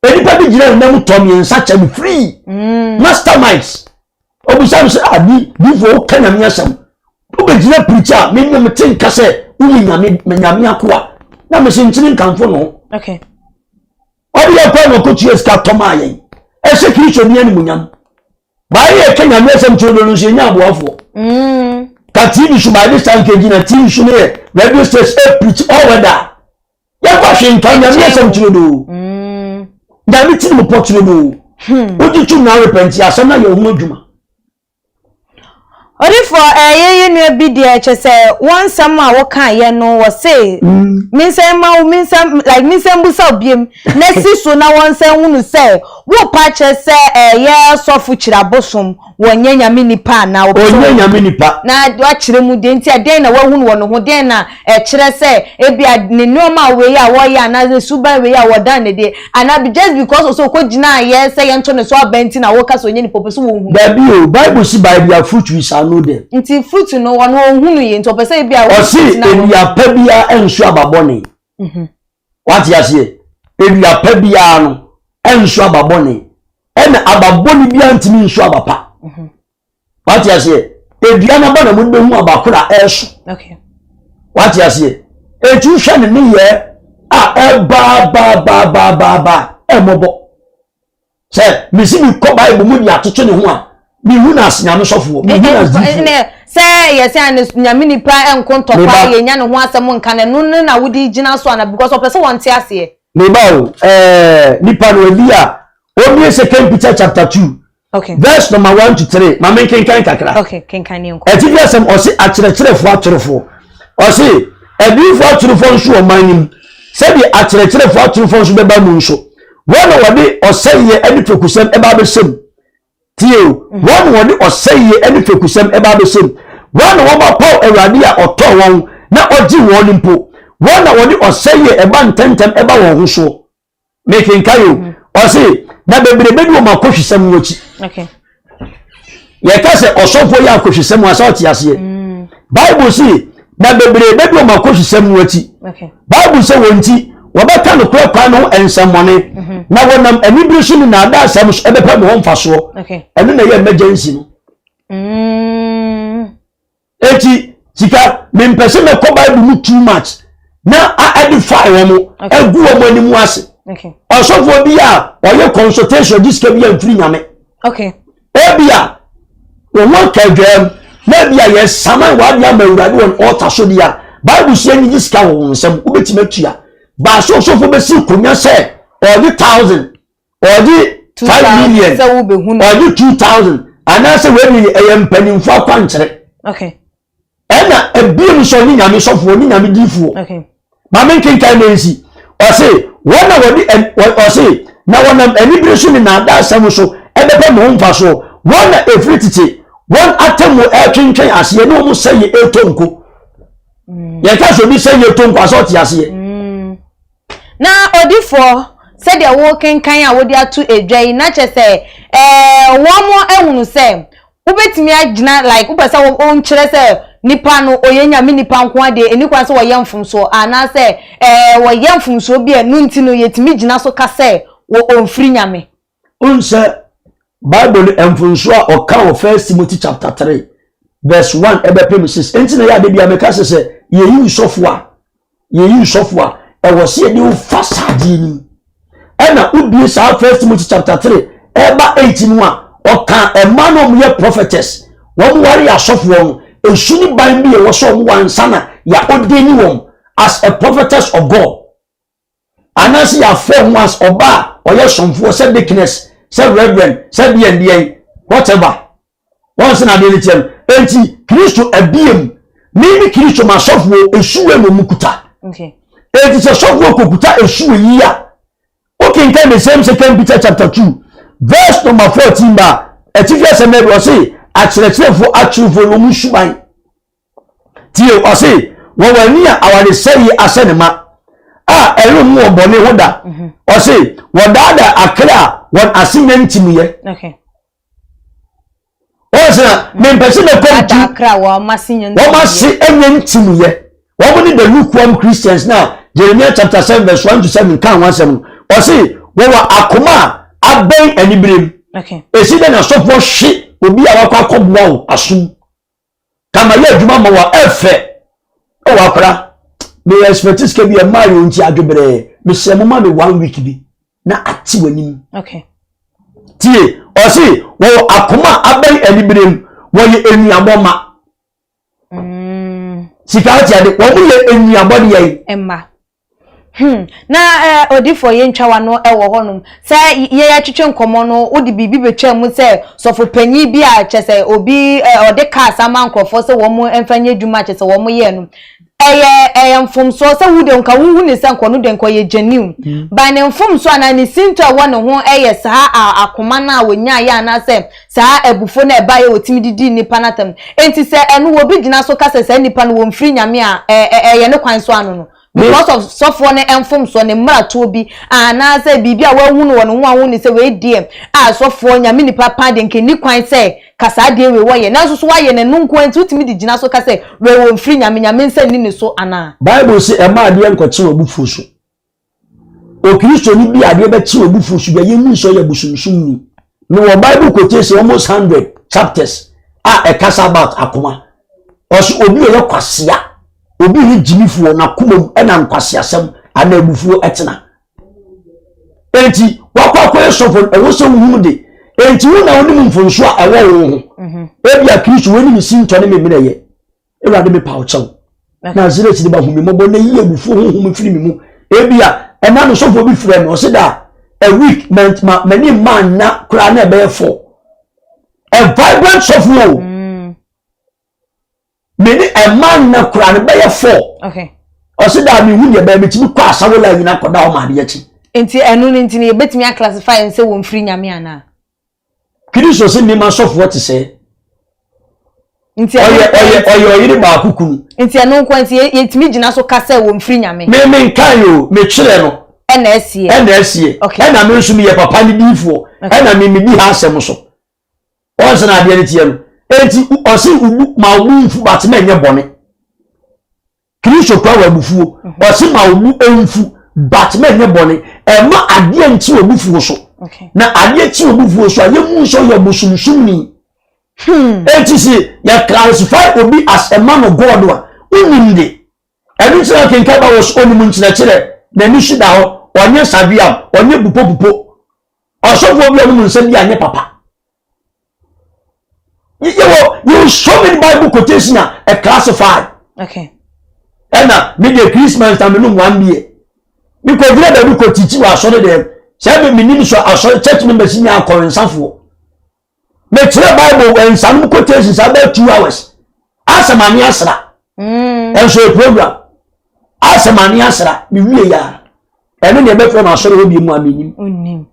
Nipa bi gyina ne nam tɔ mmiɛnsa kyɛ me free. Mm. Masterminds. Obisa me sɛ ah bi bifo woka Nyame asɛm. Wobɛgyina preach a me me te nka sɛ woyɛ Nyame me Nyame akoa. Na me se nkyene nkamfo no. Okay. Ɔde yɛ kɔ na ɔkɔtua sika tɔ maa yɛn. Ɛhyɛ Kristo ni animuonyam. Baayɛ yɛ ka Nyame asɛm kyerɛ no nso yɛnya aboafoɔ. Mm. Ka TV so by this time kɛgyina TV so no yɛ radio station ɛ preach all weather. Yɛmfa hwee nka Nyame asɛm kyerɛ do. Mm. Nyame tiri mu pɔ kyerɛ do. Wogye tum na repent asɛm na yɛ ho adwuma. Odifoɔ eh, yɛn yɛn nua bi deɛ kyɛ sɛ wɔn nsɛm a wɔkaeɛ no wɔse mm. mensan ma wo mensan like mensan busa wo biem na si so na wɔn nsan hunu sɛ wopa kyerɛ sɛ ɛyɛ eh, sɔfo kyerɛ abosom wɔnyɛ nyame nipa anaa wɔpɛ sɛ ɔnyɛ nyame nipa na wakyerɛ mu deɛ nti a dɛn na wahunu wɔ ne ho dɛn na ɛkyerɛ sɛ ebia ne nneɛma wei a wɔyɛ anaa ne suban wei a wɔdan ne deɛ anaa just because ɔsɛ ɔkɔ gyina yɛ sɛ yɛnto ne so aba nti na wɔka sɛ ɔnyɛ nipa ɔpɛ sɛ wɔhu. Dabi o, Bible si by their fruit we shall know them. Nti fruit no wɔn ɔnhunu yɛ nti ɔpɛ sɛ ebia. Ɔsi nnua pa biara nso aba bɔne. Mhm. Wate aseɛ? Nnua pa biara no nso aba bɔne. Ɛna aba bɔne biara ntumi nso aba pa. Mhm. Wate aseɛ? Edua no aba na mo bɛhu aba koro a ɛreso. Wate aseɛ? Eti hwɛ ne nneyɛɛ a ɛbaabaabaabaabaa ɛmmɔbɔ. Sɛ mesi mekɔ Bible mu de atoto ne ho a, mehu no as nyame sɔfoɔ, mehu no as difoɔ. Sɛ yɛsɛ a nyame nipa nko ntɔkwa yɛnya ne ho asɛm nka no ɛno no na wode gyina so ana because ɔpɛ sɛ wɔnte aseɛ. Meba o, ɛɛ nipa no ebi a omie Second Peter chapter 2 Okay. Verse number 1 to 3. Ma me nkenkan kakra. Okay, kenkan ne nkɔ. Ɛti bi asɛm ɔse akyerɛkyerɛfoɔ atorofoɔ. Ɔse adiyifoɔ atorofoɔ nso wɔ man no mu. Sɛdeɛ akyerɛkyerɛfoɔ atorofoɔ nso bɛba mu nso. Wɔn na wɔde ɔsɛeɛ ne fekusɛm ɛba abɛhyɛ mu. Tie o. Mhm. Wɔn na wɔde ɔsɛeɛ ne fekusɛm ɛba abɛhyɛ mu. Wɔn na wɔapaw Awurade a ɔtɔɔ wɔn na ɔgye wɔn mpo. Wɔn na wɔde ɔsɛeɛ ɛba ntɛmntɛm ɛba wɔn ho soɔ. Mekenkan o. Mhm. Ɔse na bebree bɛdi wɔn akɔhwisɛm no akyi. Yɛka sɛ ɔsɔfoɔ yɛ akɔhwisɛm a sɛ ɔte aseɛ. Mm. Bible se na bebree bɛdi wɔn akɔhwisɛm no akyi. Bible sɛ wɔn nti wɔbɛka nokorɛ kwan no ho nsɛmmɔne mhm. na wɔnam anibere so ne naadaa asɛm so ɛbɛpɛ mo ho mfasoɔ. Ɛno na ɛyɛ emergency no. Mm. Eti sika mempɛ sɛ mɛkɔ Bible mu too much na a edify wɔn agu wɔn anim ase. Ɔsɔfoɔ bi a ɔyɛ consultation gye sika bi a mfiri nyame. Ebi a wɔn aka adwam na ebi a yɛsaman w'ade ama awurade wɔn ɔɔta so deɛ a Bible si anyi gye sika wɔ wɔn nsam wobɛtumi atua. Baasa ɔsɔfoɔ bɛsi konwa sɛ ɔgye 1000 ɔgye 5 million ɔgye 2000 anaasɛ wei de ɛyɛ mpanimfoɔ akwankyerɛ ɛna ebiem nso ɔne nyame sɔfoɔ ɔne nyame diifoɔ maame nkenkan na nsi ɔse wɔn na wɔde ɔse na wɔnam anibere so ne naadaa asɛm so ɛbɛpɛ mo ho mfasoɔ wɔn na efiri tete wɔn atemmu ɛretwentwɛn aseɛ ne wɔn sɛ yɛ ɛretɔ nko mm. yɛka sɛ obi sɛ yɛ ɛretɔ nko asɛ ɔte aseɛ. Mm. Na odifoɔ, sɛdeɛ worekenkan a wode ato dwa yi, na kyerɛ sɛ ɛɛ wɔn ahunu sɛ wobɛtumi agyina like wopɛ sɛ wonkyerɛ sɛ nipa no ɔyɛ nyame nipa nko ara deɛ ɛni kwan sɛ wɔyɛ mfomsoɔ anaasɛ ɛɛ wɔyɛ mfomsoɔ bi a ɛno nti no yɛtumi gyina so ka sɛ wɔ ɔmfiri nyame. Wohu sɛ Bible no mfomsoɔ a ɔka wɔ First Timothy chapter 3 verse 1 ɛbɛpem 6 enti na yɛ ade bia meka sɛ sɛ yɛyi nsɔfo a yɛyi nsɔfo a ɛwɔ sɛ yɛde wo fa saa adeɛ no mu ɛna wobie saa First Timothy chapter 3 ɛba 8 no a ɔka ɛma no ɔmo yɛ prophetess wɔn ware yɛ asɔfoɔ no esu ne ban bi ɛwɔ sɛ ɔmo wansa na yɛ ordain wɔn as a prophetess of God anaasɛ yɛafɔ ho as ɔba a ɔyɛ somfoɔ sɛ deaconess sɛ reverend sɛ deɛn deɛn whatever wɔn sɛ na adeɛ no kyerɛ no enti kristo abiem mimi kristo ma sɔfoɔ esuwe na ɔmu kuta enti sɛ sɔfoɔ kɔkuta esuwe yi a wokenkan the same second Peter chapter 2 verse number 14 ba atifi asɛm na ɛbi ɔse akyerɛkyerɛfoɔ atwerɛfoɔ na ɔmu suban Tie, ɔse, wɔwɔ ani a awaresɛeɛ ahyɛ ne ma, a ɛrenhu wɔn bɔne ho da. Mhm. Ɔse, wɔdaadaa akra a wɔn ase nya ntimuyɛ. Wɔn sɛ na mempɛ sɛ mɛkɔ ntu. Wɔn ase nya ntimuyɛ. Wɔn ne the lukewarm Christians na Jeremiah chapter 7 verse 1 to 7 ka ho asɛm no. Ɔse, wɔwɔ akoma a abɛn aniberem. Esi dɛ na asɔfoɔ hwe obi a wakɔ akɔboa wo asom. Kama yɛ adwuma ma wa ɛfɛ ɛwɔ akora me expect sika bi ɛmaa yɛ nti adwebrɛɛ mesrɛ mo ma me one week bi na ate w'anim okay. Tie ɔse wɔwɔ akoma abɛn anibere mu wɔyɛ enuabɔ ma mm. Sika ate ade wɔn yɛ enuabɔ deɛ yi mma Hmm, na eh, odifoɔ yɛntwa w'ano wɔ hɔnom. Sɛ yɛtwetwe nkɔmmɔ no, wode biribi bɛtwa mu sɛ sɔfopanyin bi a kyɛ sɛ obi eh, ɔde cars ama nkurɔfoɔ sɛ wɔn mfa nyɛ adwuma kyɛ sɛ wɔn yɛɛ no. Ɛyɛ ɛyɛ mfomsoɔ sɛ wo de nka wohu ne sɛ nka ɔno de nka ɔyɛ genuine. Mm. By ne mfomsoɔ anaa ne sintɔ a ɛwɔ ne ho ɛyɛ saa akoma no a wɔnyaeɛ anaasɛ saa abufuo no a ɛbaeɛ a wɔtumi de dii nnipa no atɛm. Enti sɛ ɛno obi gyina so ka sɛ saa nnipa no wɔmfiri Nyame a, ɛyɛ ne kwan so ano no. Because of sɔfoɔ no mfomsoɔ, ne mmaratoɔ bi, anaasɛ biribi a wahu no wɔ ne ho a wohu no sɛ wei deɛ a sɔfoɔ, Nyame nipa paa deɛ nka ɛnni kwan sɛ ka saa adeɛ wei wɔyɛ, nanso so wayɛ no, ɛno nko ara nti wotumi de gyina so ka sɛ wei wɔmfiri Nyame, Nyame nsa nni ne so anaa? Bible se ɛmma adeɛ nkɔkye w'abufuo so. Okristoni bi a adeɛ bɛkye w'abufuo so bi a yɛnhu sɛ ɔyɛ abosomsomni. Mewɔ Bible quotation almost hundred chapters a ɛkasa about akoma. Ɔse obi a ɔyɛ kwasea, obi a ɔyɛ gyimifoɔ n'akoma mu ɛna nkwaseasɛm anaa abufuo ɛtena. Enti wakɔ akɔyɛ sɔfo no ɛwɔ sɛ wohunu de. Enti wo na wonim mfomso a ɛwɔ wo ho. Mhm. Ebia Kristo wei ne me sintɔ ne me mmerɛyɛ. Awurade mepa wo kyɛw. Nasaret de ba hu me mmɔbɔ na yi abufuo honhom firi me mu. Ebia ɛna no sɔfoɔ bi frɛ me ɔse da a week m'ani mma nna koraa na ɛbɛyɛ fɔ. A vibrant sɔfoɔ o. Mm. M'ani ɛma nna koraa no bɛyɛ fɔ. Ɔse da mehu deɛ bɛyɛ metumi kɔ asawo la nyina kɔda hɔ ma adeɛ kye. Nti ɛno no nti no yɛbɛtumi aclassify sɛ wɔmfiri Nyame anaa? Kristo se nneɛma sɔfoɔ te sɛ. Nti ɔyɛ ɔyɛ ɔyɛ ɔyere baako kunu. Nti ɛno nko nti yɛtumi gyina so ka sɛ wɔmfiri Nyame. Me me nkan yi o mekyerɛ no. Ɛna asie. Ɛna asie. Okay. Ɛna me nso meyɛ papa ne diifoɔ. Ɛna me me di ha asɛm so. Wɔn sɛ na adeɛ no teɛ no. Enti ɔse ubu ma obu mfu but ma ɛnyɛ bɔne. Kristo kura wɔ abufuo. Mhm. Ɔse ma wo bu mfu but ma ɛnyɛ bɔne. Ɛma adeɛ nkyi wɔ bufuo so. Na adeɛ kyi wɔ bufuo so a yɛmu sɛ ɔyɛ bosomsomni. Hmm. Enti se yɛ classify obi as a man of God a wonim de. Ɛno nti na kenkan ba wɔ so onim nkyerɛkyerɛ n'ani so da hɔ ɔnyɛ saviam ɔnyɛ bupobupo. Ɔsɔfoɔ bi a ɔnom nsa bi anyɛ papa. Yɛwɔ yɛwɔ so many bible quotation a ɛ classify. Okay. Ɛna me deɛ Christmas na me nom one beer. Me kɔ gyina baabi kɔ tikyi wɔ asɔre dɛm. Sɛ me me nim so asɔre church members nyɛ akɔrensafoɔ. Me kyerɛ bible nsanom quotation saa bɛyɛ 2 hours. Asɛm ani asra. Ɛnso yɛ program. Asɛm ani asra. Me wie ya. Ɛno deɛ ɛbɛfrɛ no asɔre hɔ bi mu a menim. Onim.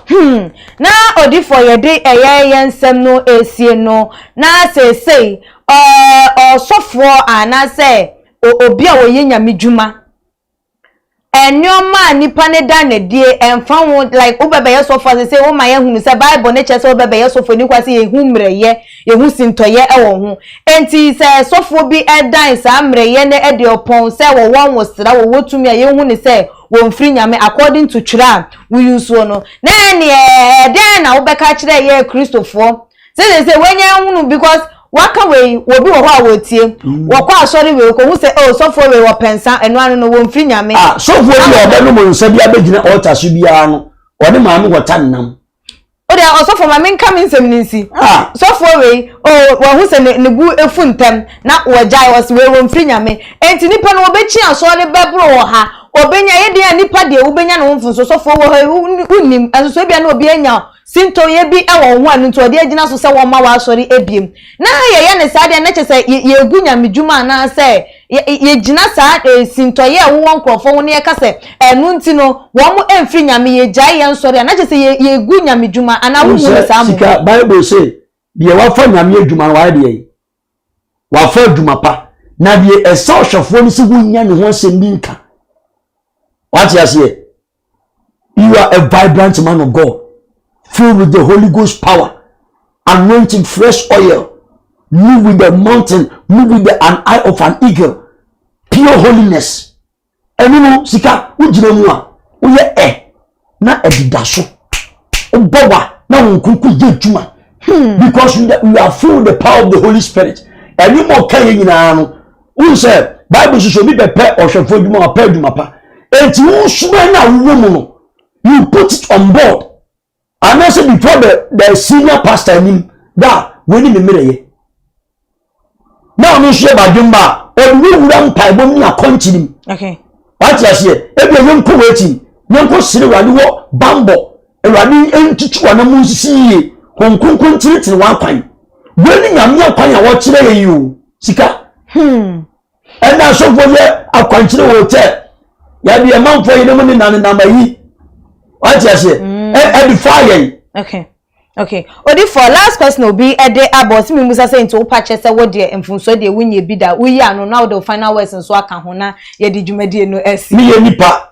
Hmm. Na odifoɔ yɛde ɛyɛ yɛn nsɛm no esie no na seesei ɔsɔfoɔ anaasɛ obi a ɔyɛ nyame dwuma. Nneɛma a nipa no da no adie ɛmfa ho like wobɛbɛyɛ sɔfo a sese woma yɛhunu sɛ bible no kyerɛ sɛ wobɛbɛyɛ sɔfo ni kwa sɛ yɛhu mmerɛyɛ yɛhu sintɔyɛ ɛwɔ ho enti sɛ sɔfoɔ bi ɛdan saa mmerɛyɛ no ɛde ɔpɔn sɛ wɔwɔ nwosra wɔwɔ tumi a yɛhu ne sɛ wɔmfiri Nyame according to twerɛ a woyusuo no na ɛneɛ ɛdɛn na wobɛka akyerɛ yɛ Kristofoɔ Sɛ sɛ sɛ wanya ahunu because waka wei obi wɔ hɔ a wɔtie mm. wɔkɔ asɔre wei kɔhu sɛ oh sɔfoɔ wei wɔpɛ nsa ɛno ano no wɔmfiri Nyame. Ah sɔfoɔ bi a ɔbɛnom nsa bi abɛgyina ɔɔta so biara no ɔne maame wɔta nnam. O deɛ ɔsɔfoɔ ma menka me nsɛm no nsi. Ah. Sɔfoɔ wei oh wɔhu sɛ ne ne bu efu ntɛm na wɔgyae ɔsi wei wɔmfiri Nyame. Enti nipa no wɔbɛkyi asɔre bɛboro wɔ ha ɔbɛnya yɛ deɛ a nipa deɛ wobɛnya ne ho mfonso sɔfoɔ wɔ ha wonnim ɛnso so ebia na obi anya Sintɔyɛ bi wɔ wo ho a ɛno nti ɔde agyina so sɛ wɔmma w'asɔre abiem. Na yɛyɛ no saa deɛ na kyerɛ sɛ yɛregu nyamedwuma anaasɛ yɛgyina saa sintɔyɛ a ɛwowɔ nkurɔfoɔ ho na yɛka sɛ ɛno nti no wɔn mfiri Nyame, yɛgyae yɛn sɔre a na kyerɛ sɛ yɛregu nyamedwuma anaa Wohu wonhu no sɛ saa mmom? sika Bible se deɛ wafa Nyame adwuma no wayɛ deɛ wafa adwuma pa na deɛ ɛsɛ ɔhwɛfoɔ no sɛ wonya ne ho asɛm bi nka wate aseɛ. You are a vibrant man of God, filled with the Holy Ghost power, anointing, fresh oil, move with the mountain, move with the an eye of an eagle, pure holiness. Ɛno no sika wogyina mu a woyɛ ɛ na ɛdeda so wobɔ wa na wɔn nkonko yɛ adwuma because you, you are full with the power of the Holy Spirit. Ɛne mu ɔka yɛ nyinaa no Wohu sɛ Bible nso sɛ obi bɛpɛ ɔhwɛfo adwuma ɔpɛ adwuma pa. Enti wo suban no a wowɔ mu no, you put it on board. Anaasɛ before the, the senior pastor anim da wei ne me mmerɛyɛ. Na ɔno nso yɛ badwemba a ɔde wo wura mpaebɔ mu ne akɔnkyene mu. Okay. Wate aseɛ, ebia yɛnkɔ wɔ akyi, yɛnkɔ sere Awurade wɔ bambɔ, Awurade ntutu wɔn mu nsisi yie, Honhom Kronkron ntenetene wɔn akwan. Wei ne Nyame akwan a wɔkyerɛ yɛn yi o. Sika. Hmm. Ɛna asɔfoɔ yɛ akwankyerɛ wɔ hotel. Yɛde yɛn manfoɔ yenom ne nanenam ayi. Wate aseɛ? Ɛde fa yɛn. Okay. Okay. Odifoɔ, last question obi ɛde abɔ ɔsi mi musa sɛ nti wopa kyɛ sɛ wo deɛ mfomsoɔ deɛ wonyɛ bi da woyi ano na wode wo final words nso aka ho na yɛde dwumadie no asi. Meyɛ nipa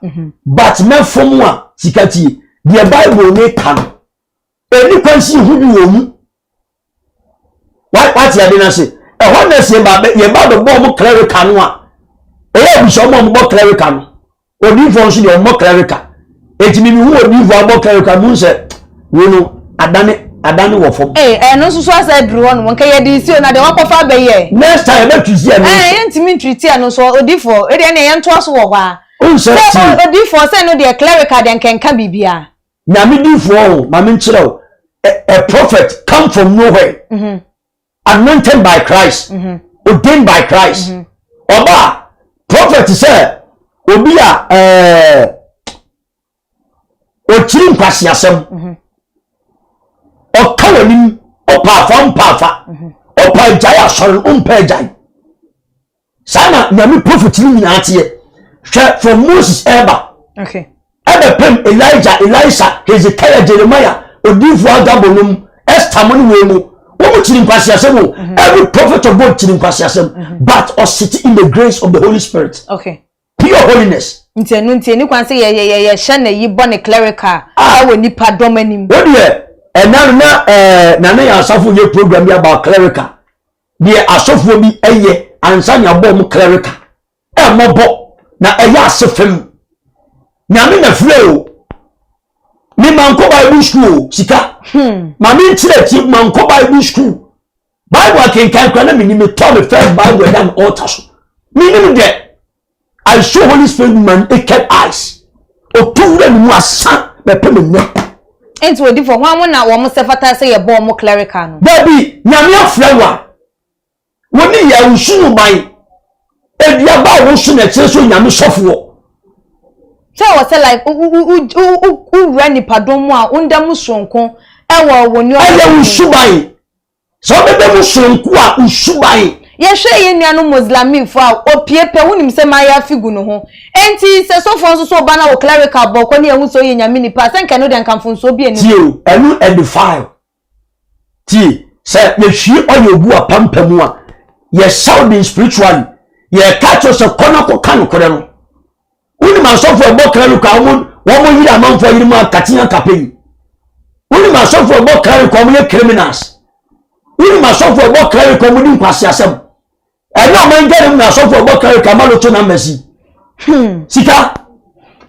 but mɛfom a sika tie deɛ Bible ne ka no ɛni kwan si yɛhu bi wɔ mu. Wate ade no ase ɛhɔ na sɛ yɛba bɛbɔ ɔmo clerical no a ɛyɛ abusua ɔmo a ɔmo bɔ clerical no odiifoɔ nso deɛ ɔmmɔ clerical eti mi hu odiifoɔ abɔ clerical mu sɛ wei no adane adane wɔ fam. Ee ɛno nso so asɛ aduru hɔ nom nka yɛde si o na deɛ wakɔfa abɛyɛ. Next time yɛbɛ twisi ɛno nso. Ɛɛ yɛntumi ntriti ɛno nso odiifoɔ ɛdeɛ ɛne yɛntoa so wɔ hɔ a. Nsɛ ti. Sɛ odiifoɔ sɛ ɛno deɛ clerical deɛ nka nka biribiara. Nyame difoɔ o ma me nkyerɛ o a prophet come from nowhere mm -hmm. anointed by Christ mm -hmm. ordained by Christ mm -hmm. ɔba prophet sɛ obi a ɛɛ ɔkyiri nkwaseasɛm ɔka w'anim ɔpa afa ɔmpa afa ɔpa agyae asɔre ɔmpa agyae saa na nyame prophet no nyinaa teɛ hwɛ from moses ɛba ɛbɛpem elijah elisha hezekiah jeremiah odiifoɔ agabo nom esther mo ne wei mu wɔn kyiri nkwaseasɛm o mhm. every prophet of god kyiri nkwaseasɛm mhm. but ɔsete in the grace of the holy spirit okay. pure holiness. Nti ɛno nti ɛni kwan sɛ yɛ yɛ yɛ hyɛ na yi bɔ ne clerical ah. ɛwɔ nipa dɔm anim. O deɛ ɛna no na ɛɛ nana yɛ asafo yɛ program bi about clerical deɛ asɔfoɔ bi yɛ ansa na abɔ wɔn clerical ɛmmɔbɔ na ɛyɛ ase fam nyame na frɛ o me mankɔ bible school o sika hmm. ma me nkyerɛ ti mankɔ bible school bible akenkan kora na menim metɔ me first bible ɛda me altar so menim dɛ I saw Holy Spirit with my naked eyes. Otu wura ne mu asa bɛpɛ me nnɛ. Nti odifo hwan mo na wɔn sɛ fata sɛ yɛbɔ wɔn clerical no? Dabi, Nyame afrɛ wo a, wo ne yɛ wo no ban. Aduaba a woso na ɛkyerɛ sɛ Onyame sɔfoɔ. Sɛ wɔ sɛ like wowura nipadɔm mu a wonda mu soronko ɛwɔ wo nneɛma. Ɛyɛ wo suban. Sɛ wobɛda mu soronko a, wo suban. Yɛhwɛ yɛn nuanom Muslimifo a, opue pɛ, wonim sɛ maya-fi gu ne ho. Enti, sɛ sɔfoɔ nso so ba na wo clerical bɔ kɔ ne yɛhu sɛ ɔyɛ Nyame nipa a, sɛ nka ɛno deɛ nka mfomsoɔ bi nni Tie ho. o, ɛno ɛdefile. Tie, sɛ yɛhwie oil gu apampam a, yɛhyɛ wo den spiritually. Yɛka kyerɛ wo sɛ kɔ na kɔka nokorɛ no. Wonim asɔfo ɛbɔ clerical a wɔn wɔn yere amanfoɔ yere mu akate akape yi. Wonim asɔfo ɛbɔ clerical a wɔn yɛ criminals. Wonim asɔfo ɛbɔ clerical a wɔn di nkwasi asɛm. Ɛnyɛ ɔman Ghana mu na asɔfo ɛbɔ clerical ma loto numbers yi. Sika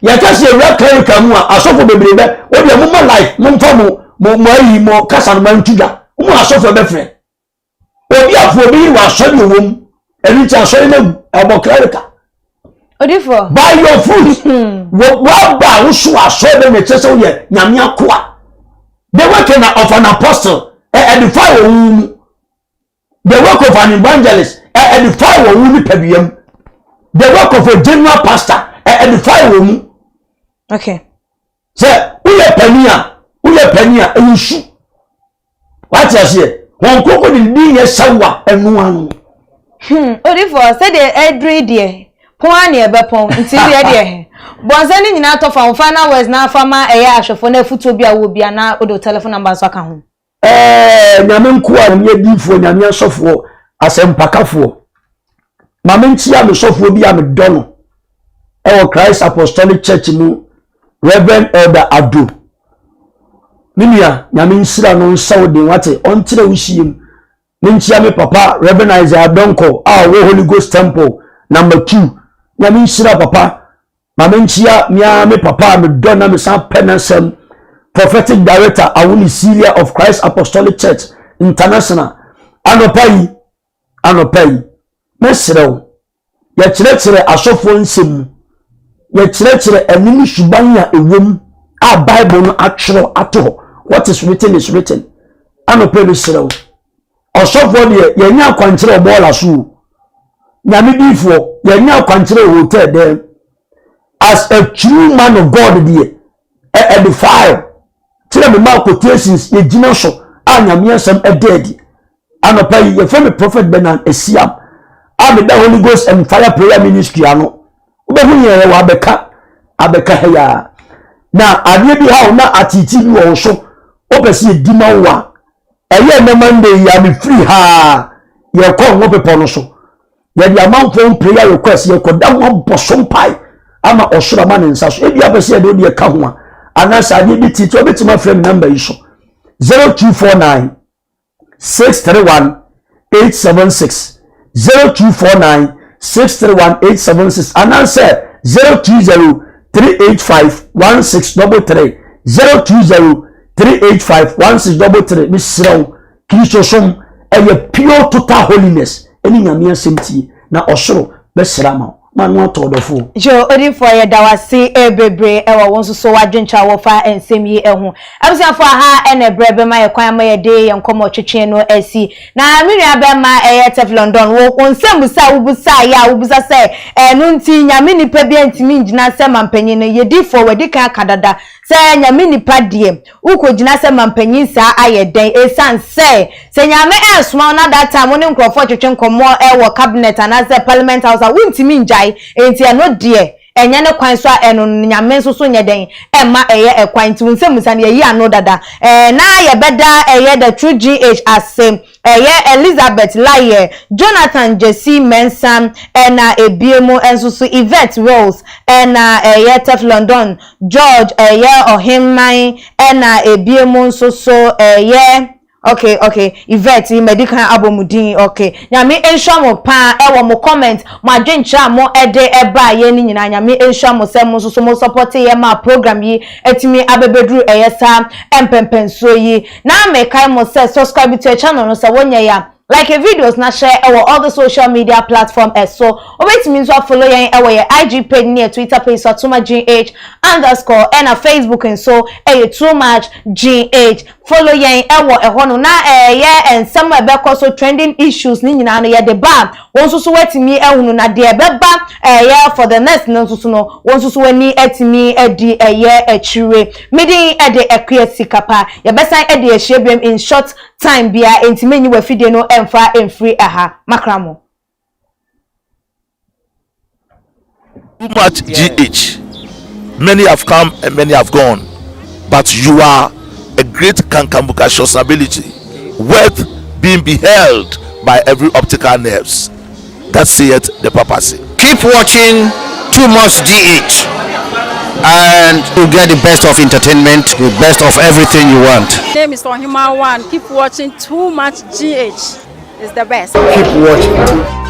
yɛka sɛ ewura clerical mu a asɔfo bebree bɛ o deɛ mo ma life mo nfa mo mo mo ayi mo kasa no ma ntu dwa mo asɔfo ɛbɛfrɛ. Obi afo obi yere wɔ asɔre ɔwɔ mu ɛno nti asɔre no agu ɛbɔ clerical. Odifo. By your fruit hmm. waba a woso asɔre bɛ na ɛkyerɛ sɛ woyɛ nyame akoa. The work of an apostle ɛdefy wɔ wo mu. The work of an evangelist ɛdefy wɔ wo nipadua mu. The work of a general pastor ɛdefy wɔ mu. Okay. Sɛ woyɛ panin a woyɛ panin a ɛyɛ su. Wate aseɛ? Wɔn koko de ne din yɛ sawa ɛno ano. Hmm, odifoɔ, sɛdeɛ ɛduru yi deɛ, pɔn ara na yɛbɛpɔn, nti deɛ deɛ, bɔnsɛ no nyinaa tɔ fa wo final words na fa ma ɛyɛ ahwɛfoɔ na afutuo bi a wowɔ bi a na wode wo telephone number nso aka ho. Ɛɛ, Nyame nkoa, Nyame adiyifoɔ, Nyame asɔfoɔ, asɛmpakafoɔ, ma menkyia me sɔfoɔ bi a medɔ no ɛwɔ Christ Apostolic Church mu, Reverend Elder Ado. Me nua, Nyame nhyira no nhyɛ wo den wate, ɔnkyerɛ wo hyia mu. Menkyia me papa Reverend Isaiah Donkor a ɔwɔ Holy Ghost Temple number 2. Nyame nhyira papa. Ma menkyia me ara me papa a medɔ na mesan pɛ n'asɛm prophetic director Awuni Celia of Christ Apostolic Church International. Anɔpa yi, anɔpa yi, mɛsrɛ wo, yɛkyerɛkyerɛ asɔfoɔ nsɛm mu, yɛkyerɛkyerɛ ɛno ne suban a ɛwɔ mu a Bible no atwerɛ ato hɔ. What is written is written. Anɔpa yi mesrɛ wo, ɔsɔfoɔ deɛ yɛnyɛ akwankyerɛ wɔ bɔɔla so o. Nyame diifoɔ, yɛnyɛ akwankyerɛ wɔ hotel dɛm. As a true man of God deɛ, ɛdefile. Kyerɛ me ma quotations yɛgyina so a Nyame asɛm ɛda adi. Anɔpa yi, yɛfrɛ me Prophet Bernard Esiam a meda Holy Ghost and Fire Prayer Ministry ano. Wobɛhu yɛn wɔ abɛka abɛka ha yi ara. Na adeɛ bi ha wo na ateetee bi wɔ wo so, wopɛ sɛ yɛdi ma wo a, ɛyɛ nnɛ Monday yi a mefiri ha yɛkɔ ngo bepɔ no so. Yɛde amanfoɔ prayer request yɛkɔda ho abɔ so mpae ama ɔsoro ama ne nsa so. Ebi apɛ sɛ yɛde wo deɛ ka ho a, anaasɛ adeɛ bi titi wobɛtumi afrɛ me namba yi so 0249 631 876 0249 631 876 anaasɛ 020 385 1633 020 385 1633 mesrɛ wo Kristosom ɛyɛ pure total holiness ɛne Nyame asɛm tie na ɔsoro bɛsra ma wo ma no atɔ ɔdɔfoɔ. Joe Odifoɔ yɛda wo ase bebree wɔ wo nso so w'adwenkyerɛ a wɔfa nsɛm yi ho. Abusuafoɔ aha na ɛberɛ bɛma yɛ kwan ama yɛde yɛn nkɔmmɔ twetwe no asi. Na me nua bɛrima ɛyɛ Teflon Don wo wo nsɛmbusa a wobusaeɛ a wobusa sɛ ɛno nti Nyame nipa biara ntumi ngyina sɛ mampanyin no yɛdifoɔ wadi kan aka dada sɛ Nyame nipa deɛ Wokogyina sɛ mampanyin saa ayɛ dɛn? Esiane sɛ, sɛ Nyame ɛresoma wo na that time wo ne nkurɔfoɔ retwetwe nkɔmmɔ wɔ cabinet anaasɛ parliament house a, wontumi ngyae. Enti ɛno deɛ, ɛnyɛ ne kwan so a ɛno no, Nyame nso so nyɛ dɛn? Ɛmma ɛyɛ ɛkwan. Nti wo nsɛmmisa no, yɛayi ano dada. Ɛɛ, na yɛbɛda ɛyɛ The True GH ase. Ɛyɛ Elizabeth Laryea, Jonathan Gyasi Mensah ɛna ebiem nso so Yvette Wills ɛna ɛyɛ Teflon Don George ɛyɛ Ɔhemman ɛna ebiem nso so ɛyɛ ok ok Yvette yi madi kan abɔ mo din ok Nyame nhyira mo paa ɛwɔ mo comment mo adwenkyerɛ a mo ɛde ɛbaa yɛ no nyinaa Nyame nhyira mo sɛ mo nso so mo supporte yɛ maa program yi atumi abɛbɛduru ɛyɛ saa mpɛmpɛnsoɔ yi Na mekae mo sɛ subscribe to yɛ channel no sɛ wonyɛe a, like yɛ videos na share ɛwɔ all the social media platform ɛso. Wobɛtumi nso afollow yɛn ɛwɔ yɛ IG page ne yɛ Twitter page so atomagh underscore ɛna Facebook nso ɛyɛ too much gh. Follow yɛn ɛwɔ ɛhɔ no na ɛyɛ nsɛm a ɛbɛkɔ so trending issues ne nyinaa no yɛde ba a wo nso so woatumi ahunu na deɛ ɛbɛba ɛyɛ for the next no nso so no wo nso so w'ani atumi adi ɛyɛ akyire. Me din de Akua Sikapa. Yɛbɛsan de ahyia biom in short time biara enti menyi w'afidie no mfa mfiri ha. Makra mo. Too much GH. Many have come and many have gone, but you are a great kankambukacious ability worth being beheld by every optical nerves. That saith the papacy. Keep watching. Too Much GH and you get the best of entertainment, the best of everything you want. Name is Ohima One. Keep watching Too Much GH. It's the best. Keep watching.